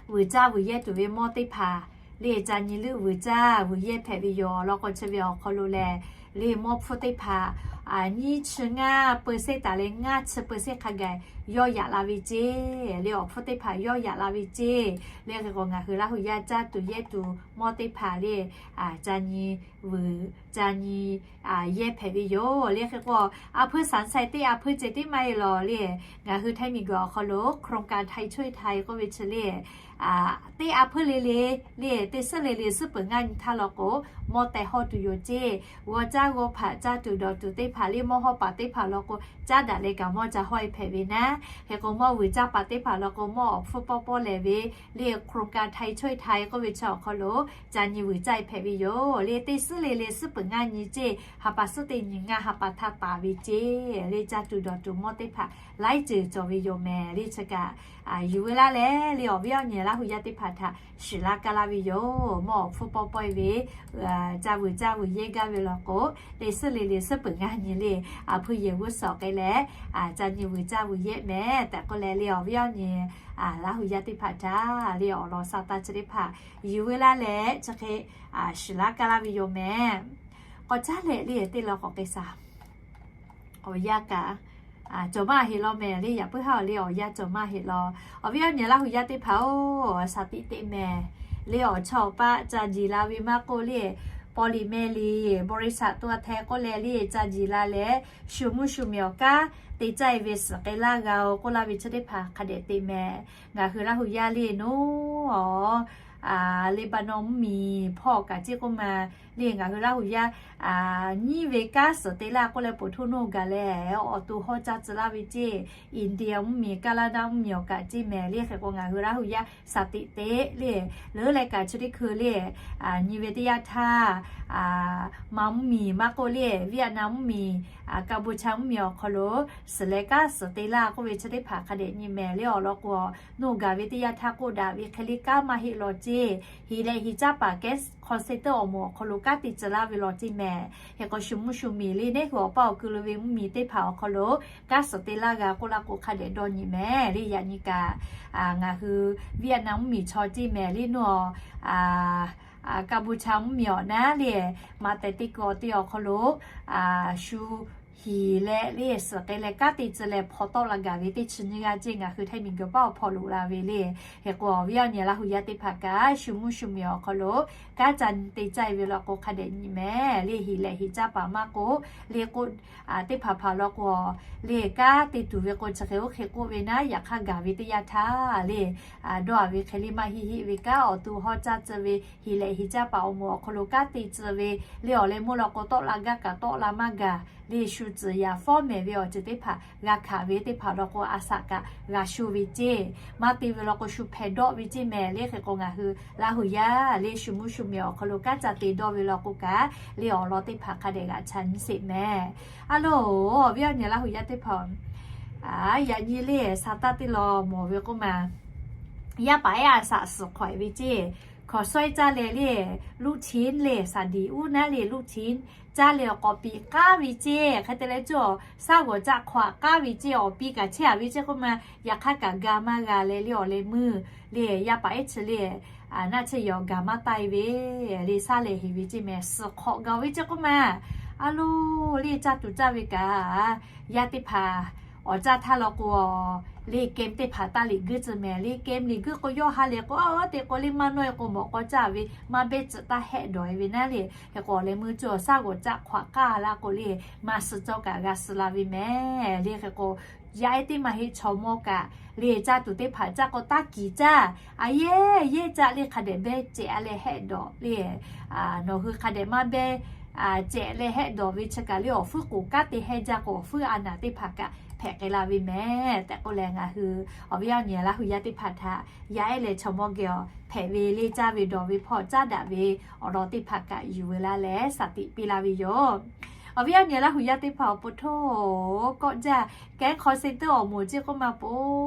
vuiˬ caˇ vuiˬ yehˇ tuˬ ve mawˇ teˇ hpaˍ le, ca nyi leuˆ vuiˬ caˇ vuiˬ yehˇ hpehꞈ ve yoˬ. Law k'o chi ve awˬ hk'aw lo lehˬ le, mawˇ hpfuhˇ teˇ hpaˍ nyiˇ chi ngaˇ เปอร์เซ็นต์ taˍ leh ngaˇ chi เปอร์เซ็นต์ hk'a gaˬ yawˇ yaꞈ la ve ceˇ le, awˬ hpfuhˇ teˇ hpaˍ yawˇ yaꞈ la ve ceˇ le. Hk'e k'o ngaˬ hui Laˇ huˍ yaˇ caˇ tuˬ yehˇ tuˬ mawˇ teˇ hpaˍ le, ca nyi vuiˬ ca nyi yehˇ hpehꞈ ve yoˬ le. Hk'e k'o a hpuiˇ สรรชัย teˇ a hpuiˇ ceh tiˉ maˇ heˆ law le, ngaˬ hui ไทย miˬguiˬ awˬ hk'aw lo โครงการไทยช่วยไทย k'oˆ ve chi le, teˇ a hpuiˇ le le le, teˇ suhˉ le le suhˉ peuˬ ngaˇ nyi htaˇ law k'o, mawˇ teh hawˇ tuˬ yoˬ ceˇ. G'aw caˇ g'aw hpaꞈ caˇ tuˬ dawˬ tuˬ teˇ hpaˍ le, mawˇ hawˇ paˍ teˇ hpaˍ law k'o, caˉ daꞈ leh kaꞈ mawˇ ca hawˇ e hpehꞈ ve naˉ. Hk'e k'o mawˇ vuiˬ caˇ paˍ teˇ hpaˍ law k'o, mawˇ awˬ hpfuhˇ pawˆ pawˆ lehˬ ve le, โครงการไทยช่วยไทย k'oˆ ve chi awˬ hk'aw lo ca nyi vuiˬ caˇ e hpehꞈ ve yoˬ le. Teˇ suhˉ le le suhˉ peuˬ ngaˇ nyi ceˇ, ha pa suhˉ teˇ nyi ngaˇ ha pa htaˇ taˍ ve ceˇ le. Caˇ tuˬ dawˬ tuˬ mawˇ teˇ hpaˍ laiˉ ceuˬ cawˬ ve yoˬ mehˍ le. Chi kaꞈ yuˬ ve laˇ leh le, awˬ viˉ awˬ nyi Laˇ huˍ yaˇ teˇ hpaˍ htaꞈ shiˍ laˇ kaˇ laˇ ve yoˬ. Mawˇ awˬ hpfuhˇ pawˆ pawˆ e ve ca vuiˬ caˇ vuiˬ yehˇ gaˇ ve law k'o, teˇ suhˉ le le suhˉ peuˬ ngaˇ nyi le, a hpuiˇ yehˬ g'uˇ suhˍ k'ai leh ca nyi vuiˬ caˇ vuiˬ yehˇ mehˍ tehꞈ k'oˆ leh le, awˬ viˉ awˬ nyi Laˇ huˍ yaˇ teˇ hpaˍ htaꞈ le awˬ lawn sha taˇ chi teˇ hpaˍ yuˬ ve laˇ leh chi hk'e shiˍ laˇ kaˇ laˇ ve yoˬ mehˍ. K'awꞈ caˉ leh le teˇ law k'awꞈ k'ai shaˍ. Awˬ yanˇ kaꞈ cawˬ maˇ heˆ law mehˍ le, yaꞈ puiˉ haˉ awˬ le awˬ yanˇ cawˬ maˇ heˆ law. Awˬ viˉ awˬ nyi Laˇ huˍ yaˇ teˇ hpaˍ-oˬ, shaˍ tiꞈ teꞈ mehˍ le, awˬ chawˇ awˬ paˆ ca jiˬ la ve maˇ k'oˆ le, บริษัท ตัวแทน k'oˆ leh le ca jiˬ la leh, shu mvuhˇ shu miˬ awˬ kanˉ te caˇ e ve suhˍ k'ai laˇ g'a-oˬ k'oˆ laˇ ve chi teˇ hpaˍ hk'a dehꞈ teꞈ mehˍ. Ngaˬ hui Laˇ huˍ yaˇ le naˉ, Leˍbaˍnawˇ mvuhˇ miˬ hpawˇ kaꞈ ceˇ k'oˆ ma Le ngaˬ hui Laˇ huˍ yaˇ nyiˇ ve kanˉ suhˍ te laˇ k'oˆ leh, poˬ htoˇ nawˇ gaˬ leh awˬ to hawˉ caˇ tcuh laˇ ve ceˇ. India mvuhˇmiˬ, Canada mvuhˇmiˬ awˬ kaꞈ ceˇ mehˍ. Le hk'e k'o ngaˬ hui Laˇ huˍ yaˇ shaˍ tiꞈ te le, leuˉ leh kaꞈ chi teˇ hkui le, nyi ve teˇ yanˇ htaˇ, Ma mvuhˇmiˬ maˇ k'oˆ le, Vietnam mvuhˇmiˬ, Cambodia mvuhˇmiˬ awˬ hk'aw lo suhˍ leh kanˉ suhˍ te laˇ k'oˆ ve chi teˇ hpaˍ hk'a dehꞈ nyi mehˍ. Le awˬ lawn k'o, nawˇ gaˬ ve teˇ yanˇ htaˇ k'oˆ daꞈ ve hk'e le kanˉ maˇ heˆ law ceˇ. Hiˍ leh hiˍ caˇ paˍ kanˉ call center awˬ moˍ awˬ hk'aw lo kanˉ te tcuh laˇ ve law ceˇ mehˍ. Hk'e k'o shu mvuhˇ shu miˬ le neˉ hui awˬ paˇ awˬ ku lo ve mvuhˇmiˬ teˇ hpaˍ awˬ hk'aw lo kanˉ suhˍ te laˇ g'a k'oˆ laˇ k'o hk'a dehꞈ dawˇ nyi mehˍ. Le yaꞈ nyi kaꞈ ngaˬ hui Vietnam mvuhˇmiˬ chaw ceˇ mehˍ. Le nawˇ Cambodia mvuhˇmiˬ awˬ naˉ le, maꞈ tehˬ teˇ kuiˬ awˬ te awˬ hk'aw lo shu hiˍ leh le suhˍ k'ai leh kanˉ te tcuh leh hpaw tawˆ la gaˬ ve teˇ chi nyiˇ g'aˇ ceˇ ngaˬ hui Htaiˇ miˬguiˬ paˉ awˬ hpawˇ loꞈ la ve le. Hk'e k'o Vietnam nyi Laˇ huˍ yaˇ teˇ hpaˍ kaꞈ shu mvuhˇ shu miˬ awˬ hk'aw lo kanˉ ca nyi te caˇ ve law k'o hk'a dehꞈ nyi mehˍ. Le hiˍ leh hiˍ caˇ paˍ maˇ k'oˆ le k'oˆ teˇ hpaˍ hpaˍ law k'o, le kanˉ te tuˬ ve k'o chi hk'e oˇ hk'e k'oˆ ve naˉ, yaꞈ hk'aˇ gaˬ ve teˇ yanˇ htaˇ le dawˇ a ve hk'e le maˇ heˆ heˆ ve kanˉ awˬ to hawˉ caˇ tcuh ve, hiˍ leh hiˍ caˇ paˍ awˬ moˍ awˬ hk'aw lo kanˉ te tcuh ve, le awˬ leh meuˇ law k'o tawˆ la gaˇ kaꞈ tawˆ la maˇ gaˬ. Le shu tcuhˍ yaꞈ fawˉ mehˍ ve awˬ ceuˬ teˇ hpaˍ g'a hkanˍ ve teˇ hpaˍ law k'o a shaꞈ kaꞈ g'a sho ve ceˇ. Maˇ te ve law k'o shu hpehꞈ dawˆ ve ceˇ mehˍ. Le hk'e k'o ngaˬ hui Laˇ huˍ yaˇ le shu mvuhˇ shu miˬ awˬ hk'aw lo kanˉ ca te dawˇ ve law k'o kaꞈ le awˬ lawn teˇ hpaˍ hk'a dehꞈ g'aꞈ ca nyi sheˍ mehˍ. A loˬ, awˬ viˉ awˬ nyi Laˇ huˍ yaˇ teˇ hpaˍ, yaꞈ nyi le shaˍ taˇ teˇ law mawˬ ve k'oˆ ma, yaˇ paˍ ehˉ a shaꞈ suhˍ hk'awꞈ ve ceˇ. Hkawnˍ shawehˇ caˇ leh le, luˇ htinˉ le shaˍ diˍ uˉ naˉ le luˇ htinˉ caˇ leh awˬ k'awꞈ piꞈ k'aˉ ve ceˇ. Hk'e te leh cawˬ shaˉ g'awˬ caˆ hk'awꞈ k'aˉ ve ceˇ. Awˬ pi kaꞈ chehˇ a ve ceˇ k'oˆ ma, yaꞈ hk'aˇ kaꞈ ga maˇ g'a leh le awˬ leh meuˇ le yaˇ paˍ ehˉ chi le naˆ chehˇ yaꞈ awˬ gaˬ maˇ taˇ e ve le shaˉ lehˬ heˍ ve ceˇ mehˍ. Suhˍ hk'awꞈ gaˬ ve ceˇ k'oˆ ma. A loˬ, le caˇ tuˬ caˇ ve kaꞈ yaˇ teˇ hpaˍ awˬ caˇ htaˇ law k'o, le kem teˇ hpaˍ taˇ liꞈ guiˇ tcuh mehˍ. Le kem liꞈ guiˇ k'o yawˇ ha lehˬ k'o, a te k'o le maˇ nawˇ e k'o mawꞈ k'aw caˇ ve maˇ behˇ tcuhꞈ taˇ hehˆ dawˬ e ve naˉ le. Hk'e k'o awˬ leh meuˇ cawˬ shaˉ g'awˬ caˆ hk'awꞈ k'aˉ laˇ k'o le maˇ suh cawˇ kaꞈ g'a suh la ve mehˍ. Le hk'e k'o yaˇ ehˉ teˇ maˬ heˆ chaw mawˇ kaꞈ le caˇ tuˬ teˇ hpaˍ caˇ k'o taˇ kiˍ caˇ. A yehˇ yehˇ caˇ le hk'a dehꞈ behˇ cehꞈ a leh hehˆ dawˬ le nawˬ hui hk'a dehꞈ maˇ behˇ cehꞈ leh hehˆ dawˬ ve chi kaꞈ le awˬ fuiˉ k'oˍ kanˉ te hehˇ jaˇ k'o awˬ fuiˉ a naˍ teˇ hpaˍ kaꞈ hpehꞈ k'ai la ve mehˍ tehꞈ k'oˆ leh ngaˬ hui awˬ viˉ awˬ nyi Laˇ huˍ yaˇ teˇ hpaˍ htaꞈ yaˇ ehˉ leh chaw mawˇ geh awˬ hpehꞈ ve le caˇ ve dawˬ ve hpawˇ caˉ daꞈ ve awˬ lawn teˇ hpaˍ kaꞈ yuˬ ve laˇ leh shaˍ tiꞈ piˇ laˇ ve yoˬ. Awˬ viˉ awˬ nyi Laˇ huˍ yaˇ teˇ hpaˍ awˬ po htoˇ kawˆ jaˇ, kehˉ hk'aw se teˇ awˬ moˍ ceˇ k'oˆ ma po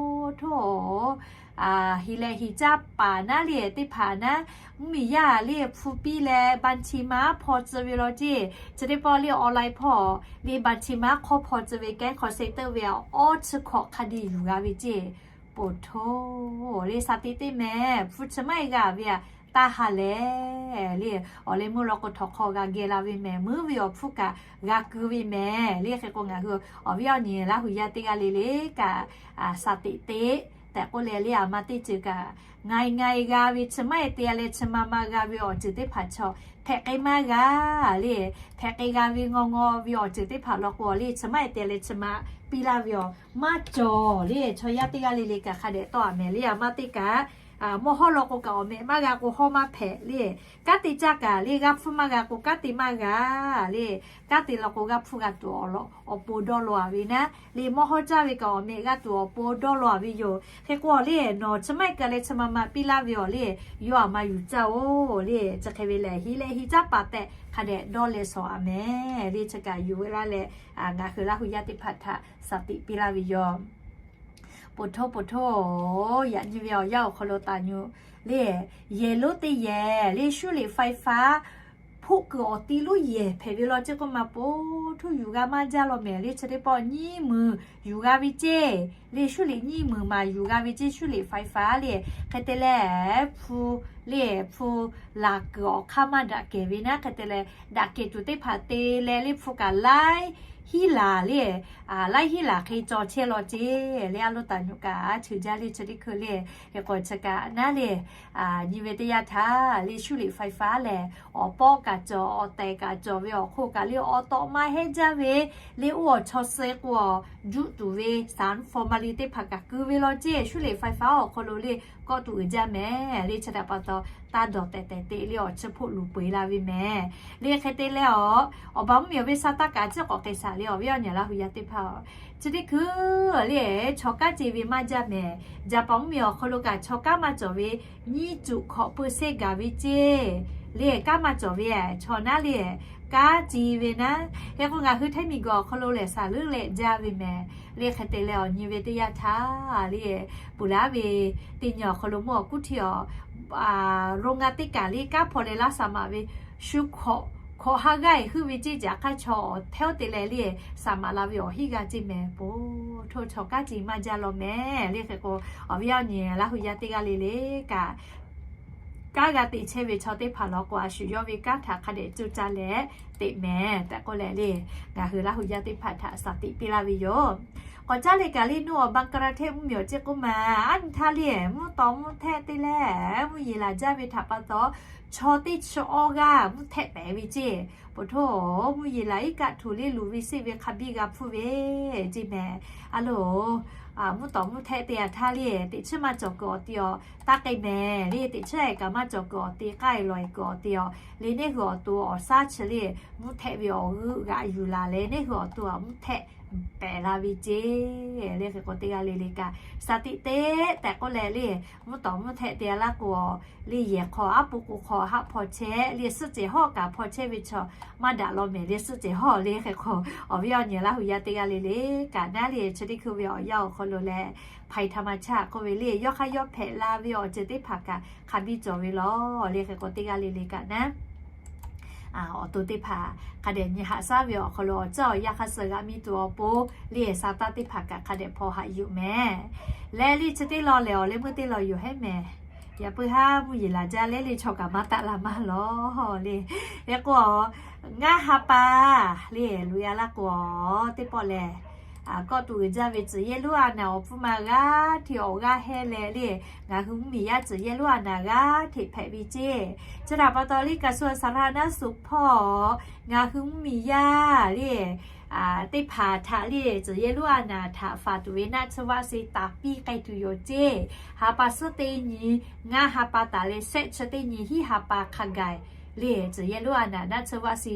htoˇ hiˍ leh hiˍ caˇ paˍ naˉ le teˇ hpaˍ naˉ, mvuhˇmiˬ yaˇ le hpu piˇ leh banˇ chi ma hpawˇ tcuh ve law ceˇ. Chi teˇ pawˆ le online hpawˇ le banˇ chi ma hk'awˇ hpawˇ tcuh ve kehˉ hk'aw se teˇ ve awˬ chi hkawꞈ hk'a dehꞈ yuˬ g'a ve ceˇ. Po htoˇ le shaˍ tiꞈ teˇ mehˍ. Hpu chi maˇ e g'a ve a taˇ ha lehˬ le awˬ leh meuˇ law k'o htawnˍ hk'aw g'a geh la ve mehˍ. Meuˇ ve awˬ hpfuhˇ kaꞈ g'a ku ve mehˍ. Le hk'e k'o ngaˬ hui awˬ viˉ awˬ nyi Laˇ huˍ yaˇ teˇ g'aˇ le le kaꞈ shaˍ tiꞈ te tehꞈ k'oˆ leh le a ma teˇ ceuˬ kaꞈ nga e nga e g'a ve chi maˇ e te a leh chi ma ma g'a ve awˬ ceuˬ teˇ hpaˍ chaw hpehꞈ k'ai maˇ g'a le. Hpehꞈ k'ai g'a ve ngaw ngaw ve awˬ ceuˬ teˇ hpaˍ law k'o le chi maˇ e te a leh chi ma piˇ laˇ ve awˬ maˇ cawˬ le. Chaw yaˇ teˇ g'aˇ le le kaꞈ hk'a dehꞈ tawˆ a mehˍ. Le a ma teˇ kaꞈ mawˇ hawˉ law k'o kaꞈ awˬ meh maˇ g'a k'o hawˉ maˇ hpehꞈ le. Kanˉ te caˇ kaꞈ le g'aˇ hpfuhˇ maˇ g'a k'o kanˉ te maˇ g'a le. Kanˉ te law k'o g'aˇ hpfuhˇ g'a tuˬ awˬ lawn awˬ pon dawˇ law a ve naˉ le mawˇ hawˉ caˇ ve kaꞈ awˬ meh g'a tuˬ awˬ pon dawˇ law a ve yoˬ. Hk'e k'o le nawˬ chi maˇ e ka leh chi ma ma piˇ laˇ ve awˬ le yawˇ a ma yuˬ caˇ oˬ le. Chi hk'e ve lehˬ hiˍ leh hiˍ caˇ paˍ tehꞈ hk'a dehꞈ dawˇ leh shawˍ a mehˍ. Le chi kaꞈ yuˬ ve laˇ leh ngaˬ hui Laˇ huˍ yaˇ teˇ hpaˍ htaꞈ shaˍ tiꞈ piˇ laˇ ve yoˬ. Po htoˇ po htoˇ, yaꞈ nyi ve awˬ yanˇ awˬ hk'aw lo taˍ nyi le yehˬ lonˉ teˇ yehˬ le shuˉ liꞈ ไฟฟ้า hpoˆ kuiˬ awˬ ti lonˉ yehˬ hpehꞈ ve law ceˇ k'oˆ ma po htoˇ yuˬ g'a maˇ jaˇ law mehˍ. Le chi teˇ pawˆ nyiˇ meunˍ yuˬ g'a ve ceˇ. Le shuˉ liꞈ nyiˇ meunˍ maˬ yuˬ g'a ve ceˇ shuˉ liꞈ ไฟฟ้า le. Hk'e te leh hpu le hpu laˬ kuiˬ awˬ hk'aˇ maˇ daꞈ kehˬ ve naˉ hk'e te leh daꞈ kehˬ tuˬ teˇ hpaˍ te leh le hpu kaꞈ laiˉ hiˉ laˬ le, laiˉ hiˉ laˬ hk'e caw chehˇ law ceˇ le. A loˉ taˍ nyoˬ kaꞈ a cheuˬ jaˇ le chi teˇ hkui le. Hk'e k'o chi kaꞈ naˉ le, nyi ve teˇ yanˇ htaˇ le 修理ไฟฟ้า lehˬ, awˬ pawˆ kaꞈ cawˬ, awˬ tehˬ kaꞈ cawˬ ve awˬ hk'oˆ kaꞈ le awˬ tawꞈ ma heˆ jaˇ ve le, oˇ awˬ chaw suh k'o, juˆ tuˬ ve สารฟอร์มาลิน teˇ hpaˍ kaꞈ keu ve law ceˇ. 修理ไฟฟ้า awˬ hk'aw lo le kawˆ tuˬ uiˍ jaˇ mehˍ le. Chi htaꞈ pa taw, taˇ dawˬ tehꞈ tehꞈ te le awˬ chi hpoˆ luˬ peu eˬ la ve mehˍ le. Hk'e te leh awˬ, awˬ baˬ mvuhˇmiˬ awˬ ve sa taˇ kaꞈ ciˉ k'awꞈ k'ai shaˍ le awˬ viˉ awˬ nyi Laˇ hu yaˇ teˇ hpaˍ-oˬ. Chi teˇ hkui le chaw kanˉ ce ve maˇ jaˇ mehˍ. Jaˍpaˍ mvuhˇmiˬ awˬ hk'aw lo kaꞈ chaw kanˉ maˇ cawˬ ve nyiˇ cuꞈ hkawꞈ peu sehˇ gaˬ ve ceˇ le. Kanˉ maˇ cawˬ ve chaw naˉ le kanˉ ce ve naˉ. Hk'e k'o ngaˬ hui Htaiˇ miˬguiˬ awˬ hk'aw lo lehˬ saˍ leuˉ leh jaˇ ve mehˍ le. Hk'e te leh awˬ nyi ve teˇ yanˇ htaˇ le, puˬ laˉ ve teˇ nyi awˬ hk'aw lo mvuhˇ awˬ kuˉ htiˇ awˬ, โรงงาน teˇ kaˬ le kanˉ hpaw leh laˇ saˍ maꞈ ve shu hkawꞈ, hkawꞈ ha g'aˇ eˬ heuˆ ve ceˇ. Caꞈ hk'aˇ chaw awˬ htaˇ oˇ te leh le saˍ maꞈ la ve awˬ hiˉ g'aˇ ceˇ mehˍ. Po hto chaw kanˉ ce maˇ jaˇ law mehˍ le. Hk'e k'o awˬ viˉ awˬ nyi Laˇ hu yaˇ teˇ g'aˇ le le kaꞈ, kanˉ g'a te chehˇ ve chaw teˇ hpaˍ law k'o, a shu yawˇ ve kanˉ htaꞈ hk'a dehꞈ coˇ caˇ leh teꞈ mehˍ tehꞈ k'oˆ leh le, ngaˬ hui Laˇ hu yaˇ teˇ hpaˍ htaꞈ shaˍ tiꞈ piˇ laˇ ve yoˬ. K'awꞈ caˉ leh kaꞈ le, nuˇ awˬ Bangladesh mvuhˇmiˬ awˬ ceˇ k'oˆ ma, aˉ nyi htaˇ le mvuhˇ tawˍ mvuhˇ htehˆ te leh mvuhˇ yeˬ laˬ jaˇ ve htaꞈ pa taw, chaw teˇ chi awˇ g'aˇ mvuhˇ htehˆ pehˍ ve ceˇ. Po hto mvuhˇ yeˬ laˬ iˉ kaˆ htuˬ le luˬ ve seˆ ve hk'a biˇ g'a hpfuhˇ ve ceˇ mehˍ. A loˬ, mvuhˇ tawˍ mvuhˇ htehˆ te a htaˇ le, teꞈ chiˉ maˇ cawˬ kuiˬ awˬ te awˬ taˇ k'ai mehˍ le. Teꞈ chiˉ eˬ kaꞈ maˇ cawˬ kuiˬ awˬ te, k'aˇ eˬ lawˬ eˬ kuiˬ awˬ te awˬ le, neˇ hui awˬ to awˬ shaˉ chi le mvuhˇ htehˆ ve awˬ g'euˆ g'aꞈ yuˬ laˬ leh, neˇ hui awˬ to a mvuhˇ htehˆ pehˍ la ve ceˇ le. Hk'e k'o teˇ g'aˇ le le kaꞈ shaˍ tiꞈ te tehꞈ k'oˆ leh le, mvuhˇ tawˍ mvuhˇ htehˆ te a laˇ k'o, le yehˬ hk'aw aˉ po k'o hk'aw haˆ hpaw chehˇ le, suhˆ cehˬ hawˉ kaꞈ hpaw chehˇ ve chaw maˇ daꞈ law mehˍ le. Suhˆ cehˬ hawˉ le hk'e k'o, awˬ viˉ awˬ nyi Laˇ hu yaˇ teˇ g'aˇ le le kaꞈ naˉ le chi teˇ hkui ve awˬ yanˇ awˬ hk'aw lo leh, ภัยธรรมชาติ k'oˆ ve le, yawˇ hk'aˇ yawˇ hpehꞈ la ve awˬ ceuˬ teˇ hpaˍ kaꞈ hk'a biˇ cawˬ ve law le. Hk'e k'o teˇ g'aˇ le le kaꞈ naˉ awˬ to teˇ hpaˍ hk'a dehꞈ nyi haꞈ shaˉ ve awˬ hk'aw lo awˬ caˇ awˬ yanˇ hk'a suh g'a miˇ tuˬ awˬ pon le, sa taˇ teˇ hpaˍ kaꞈ hk'a dehꞈ hpaw haꞈ yuˬ mehˍ. Leh le chi teˇ law lehˬ, awˬ leh meuˇ teˇ law yoˬ hehˉ mehˍ. Yaꞈ puiˉ haˉ mvuhˇ yeˬ laˬ jaˇ leh le chaw kaꞈ maˇ taˆ la maˇ lawˬ le. Hk'e k'o, ngaˇ ha pa le loꞈ e a laˇ k'o, teˇ pawˆ lehˬ kawˆ tuˬ uiˍ jaˇ ve tcuhˬ yehˇ lonˉ a naˍ awˬ hpfuhˇ ma g'aˇ hteꞈ awˬ g'aˇ hehˇ leh le, ngaˬ hui mvuhˇmiˬ yaˇ tcuhˬ yehˇ lonˉ a naˍ g'aˇ hteꞈ hpehꞈ ve ceˇ. Chi htaꞈ pa taw le, กระทรวงสาธารณสุข hpawˇ ngaˬ hui mvuhˇmiˬ yaˇ le teˇ hpaˍ htaꞈ le tcuhˬ yehˇ lonˉ a naˍ htaꞈ faˍ tuˬ ve naˆ tsuhˇ vaˆ se taˍ piˇ k'ai tuˬ yoˬ ceˇ. Ha pa suhˉ teˇ nyi ngaˇ ha pa taˍ leh shehˆ chi teˇ nyi hiˉ ha pa hk'a gaˬ le tcuhˬ yehˇ lonˉ a naˍ naˆ tsuhˇ vaˆ se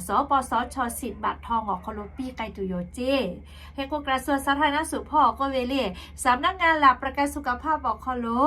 สปสช. สิบ บาททอง awˬ hk'aw lo piˇ k'ai tuˬ yoˬ ceˇ. Hk'e k'o กระทรวงสาธารณสุข hpawˇ k'oˆ ve le, สำนักงานหลักประกันสุขภาพ awˬ hk'aw lo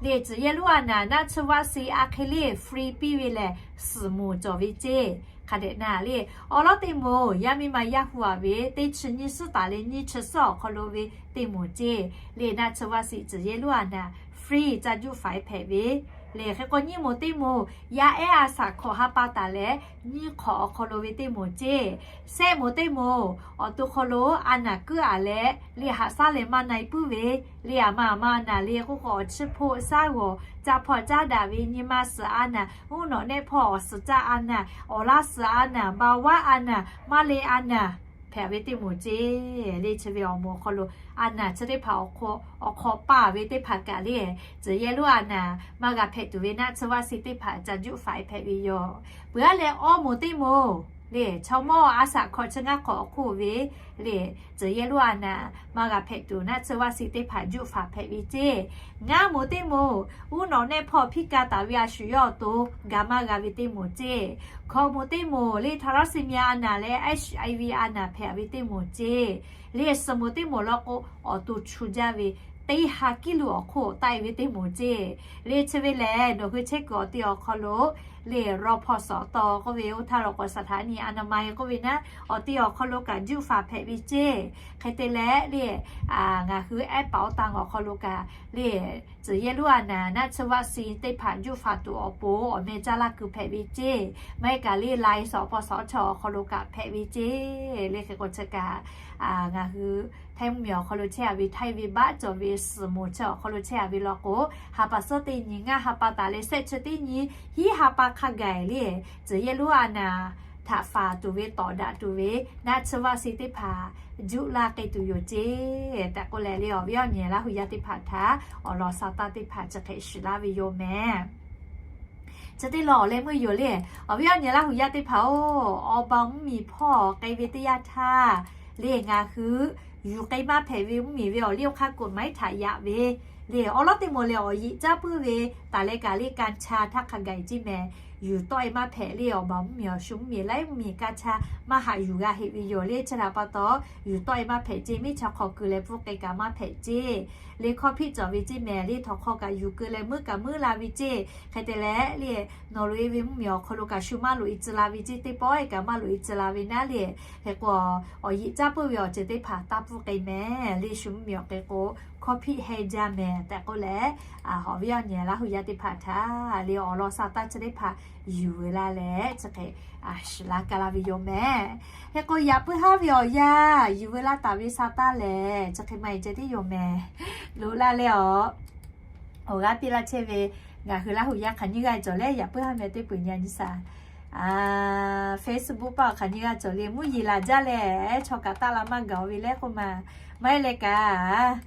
le tcuhˬ yehˇ lonˉ a naˍ naˆ tsuhˇ vaˆ se a hk'e le free piˇ ve lehˬ, suhˍ moˍ cawˬ ve ceˇ. Hk'a dehꞈ na le, awˬ lawˉ teˇ moˍ yaˇ miˇ ma yaˇ hu a ve teˇ chi nyiˇ suhˉ taˍ leh nyiˇ chi suhˉ awˬ hk'aw lo ve teˇ moˍ ceˇ. Le naˆ tsuhˇ vaˆ se tcuhˬ yehˇ lonˉ a naˍ free ca juˆ faˍ e hpehꞈ ve le. Hk'e k'o nyiˇ moˍ teˇ moˍ yaˇ ehˉ a shaꞈ hkawꞈ ha pa taˍ leh nyiˇ hk'awꞈ awˬ hk'aw lo ve teˇ moˍ ceˇ. Shehˆ moˍ teˇ moˍ awˬ to hk'aw lo a naˍ kuiˉ a leh le haꞈ shaˉ leh maˇ na e puiˉ ve le, a ma a ma naˍ le k'oˆ k'o awˬ chiˇ hpoˆ shaˉ g'awˬ caˇ hpawˇ caˇ daꞈ ve nyi ma suhˍ a naˍ, uˉ nawꞈ nehˆ hpawˇ awˬ suhˍ caˇ a naˍ, awˬ laˇ suhˍ a naˍ, เบาหวาน a naˍ, มะเร็ง a naˍ hpehꞈ ve teˇ moˍ ceˇ. Le chi ve awˬ moˍ awˬ hk'aw lo a naˍ chi teˇ hpaˍ awˬ hk'awꞈ paˇ ve teˇ hpaˍ kaꞈ le tcuhˬ yehˇ lonˉ a naˍ maˇ g'a hpehꞈ tuˬ ve naˆ tsuhˇ vaˆ se teˇ hpaˍ ca juˆ faˍ e hpehꞈ ve yoˬ. Peuˬ a leh awˇ moˍ teˇ moˍ le chaw mawˇ a shaꞈ hkawꞈ chi ngaˇ hk'awꞈ awˬ hk'oˆ ve le tcuhˬ yehˇ lonˉ a naˍ maˇ g'a hpehꞈ tuˬ naˆ tsuhˇ vaˆ se teˇ hpaˍ juˆ faˍ hpehꞈ ve ceˇ. Ngaˇ moˍ teˇ moˍ uˉ nawꞈ nehˆ hpawˇ hpiˇ ka taˍ ve a shu yawˇ awˬ to ga maˇ g'a ve teˇ moˍ ceˇ. Hkawꞈ moˍ teˇ moˍ le ทาลัสซีเมีย a naˍ leh เอชไอวี a naˍ hpehꞈ ve teˇ moˍ ceˇ. Le suhˍ moˍ teˇ moˍ law k'o awˬ to chu jaˇ ve teˇ ha kiˇ luˬ awˬ hk'oˆ taˆ e ve teˇ moˍ ceˇ. Le chi ve lehˬ nawˬ hui chehˇ kuiˬ awˬ te awˬ hk'aw lo le รพสต k'oˆ ve, oˇ htaˇ law k'o สถานีอนามัย k'oˆ ve naˉ, awˬ te awˬ hk'aw lo kaꞈ juˆ faˍ hpehꞈ ve ceˇ. Hk'e te leh le ngaˬ hui ehˉ paˍ oˇ taˇ awˬ hk'aw lo kaꞈ le tcuhˬ yehˇ lonˉ a naˍ naˆ tsuhˇ vaˆ se teˇ hpaˍ juˆ faˍ tuˬ awˬ pon awˬ meh caˇ laˇ kuiˬ hpehꞈ ve ceˇ. Maˇ heˆ kaꞈ le ไลน์ สปสช awˬ hk'aw lo kaꞈ hpehꞈ ve ceˇ. Le hk'e k'o chi kaꞈ ngaˬ hui Htaiˇ mvuhˇmiˬ awˬ hk'aw lo chehˇ a ve Htaiˇ ve baˆ cawˬ ve suhˍ moˍ chi awˬ hk'aw lo chehˇ a ve law k'o, ha pa suhˉ teˇ nyi ngaˇ ha pa taˍ leh shehˆ chi teˇ nyi hiˉ ha pa hk'a gaˬ le tcuhˬ yehˇ lonˉ a naˍ htaꞈ faˍ tuˬ ve tawˍ daꞈ tuˬ ve naˆ tsuhˇ vaˆ suh teˇ hpaˍ juˆ laˇ k'ai tuˬ yoˬ ceˇ tehꞈ k'oˆ leh le, awˬ viˉ awˬ nyi Laˇ hu yaˇ teˇ hpaˍ htaꞈ awˬ lawn sa taˇ teˇ hpaˍ chi hk'e shiˍ laˇ ve yoˬ mehˍ. Chi teˇ lawˬ leh meuˇ yoˬ le, awˬ viˉ awˬ nyi Laˇ hu yaˇ teˇ hpaˍ-oˬ, awˬ baˬ mvuhˇmiˬ hpawˇ k'ai ve teˇ yanˇ htaˇ le, ngaˬ hui yuˬ k'ai maˇ hpehꞈ ve mvuhˇmiˬ ve awˬ liˇ awˬ hk'aˇ กฎหมาย htaꞈ yaꞈ ve le, awˬ lawn teˇ moˍ lehˬ awˬ yeꞈ caˇ puiˉ ve taˍ leh kaꞈ le กัญชา htaˇ hk'a gaˬ ceˇ mehˍ. Yuˬ tawˆ-e maˇ hpehꞈ le, awˬ baˬ mvuhˇmiˬ awˬ shu mvuhˇmiˬ laiˉ mvuhˇmiˬ กัญชา maˇ haꞈ yuˬ g'a heꞈ ve yoˬ le. Chi htaꞈ pa taw, yuˬ tawˆ-e maˇ hpehꞈ ceˇ, miˉ chaw hk'aw keu leh pfuhˇ k'ai kaꞈ maˇ hpehꞈ ceˇ le, ข้อผิด cawˬ ve ceˇ mehˍ le, htawnˍ hk'aw kaꞈ yuˬ keu leh meuˉ kaꞈ meuˉ la ve ceˇ. Hk'e te leh le, nawˬ loꞈ-e ve mvuhˇmiˬ awˬ hk'aw lo kaꞈ shu maˇ loꞈ-e tcuh la ve ceˇ, teˇ pawˆ-e kaꞈ maˇ loꞈ-e tcuh la ve naˉ le. Hk'e k'o, awˬ yeꞈ caˇ puiˉ ve awˬ ceuˬ teˇ hpaˍ taˇ pfuhˇ k'ai mehˍ le, shu mvuhˇmiˬ awˬ hk'e k'o, ข้อผิด heh jaˇ mehˍ tehꞈ k'oˆ leh, awˬ viˉ awˬ nyi Laˇ hu yaˇ teˇ hpaˍ htaꞈ le awˬ lawn sa taˇ chi teˇ hpaˍ yuˬ ve laˇ leh chi hk'e shiˍ laˇ ka laˇ ve yoˬ mehˍ. Hk'e k'o, yaꞈ puiˉ haˉ ve awˬ yanˇ yuˬ ve laˇ taˍ ve sa taˇ lehˬ, chi hk'e maˇ heˆ ceh tiˉ yoˬ mehˍ. Loꞈ la leh awˬ awˬ g'aˇ piˇ laˇ chehˇ ve, ngaˬ hui Laˇ hu yaˇ hk'aˬ nyiˇ g'aˇ cawˬ leh yaꞈ puiˉ haˉ meh teˇ peuˬ nyi a nyi shaˍ. Facebook paˆ awˬ hk'aˬ nyiˇ g'aˇ cawˬ le, mvuhˇ yeˬ laˬ jaˇ leh chaw kaꞈ taˆ la maˇ gaˬ-o ve leh k'oˆ ma, maˇ heˆ leh kaꞈ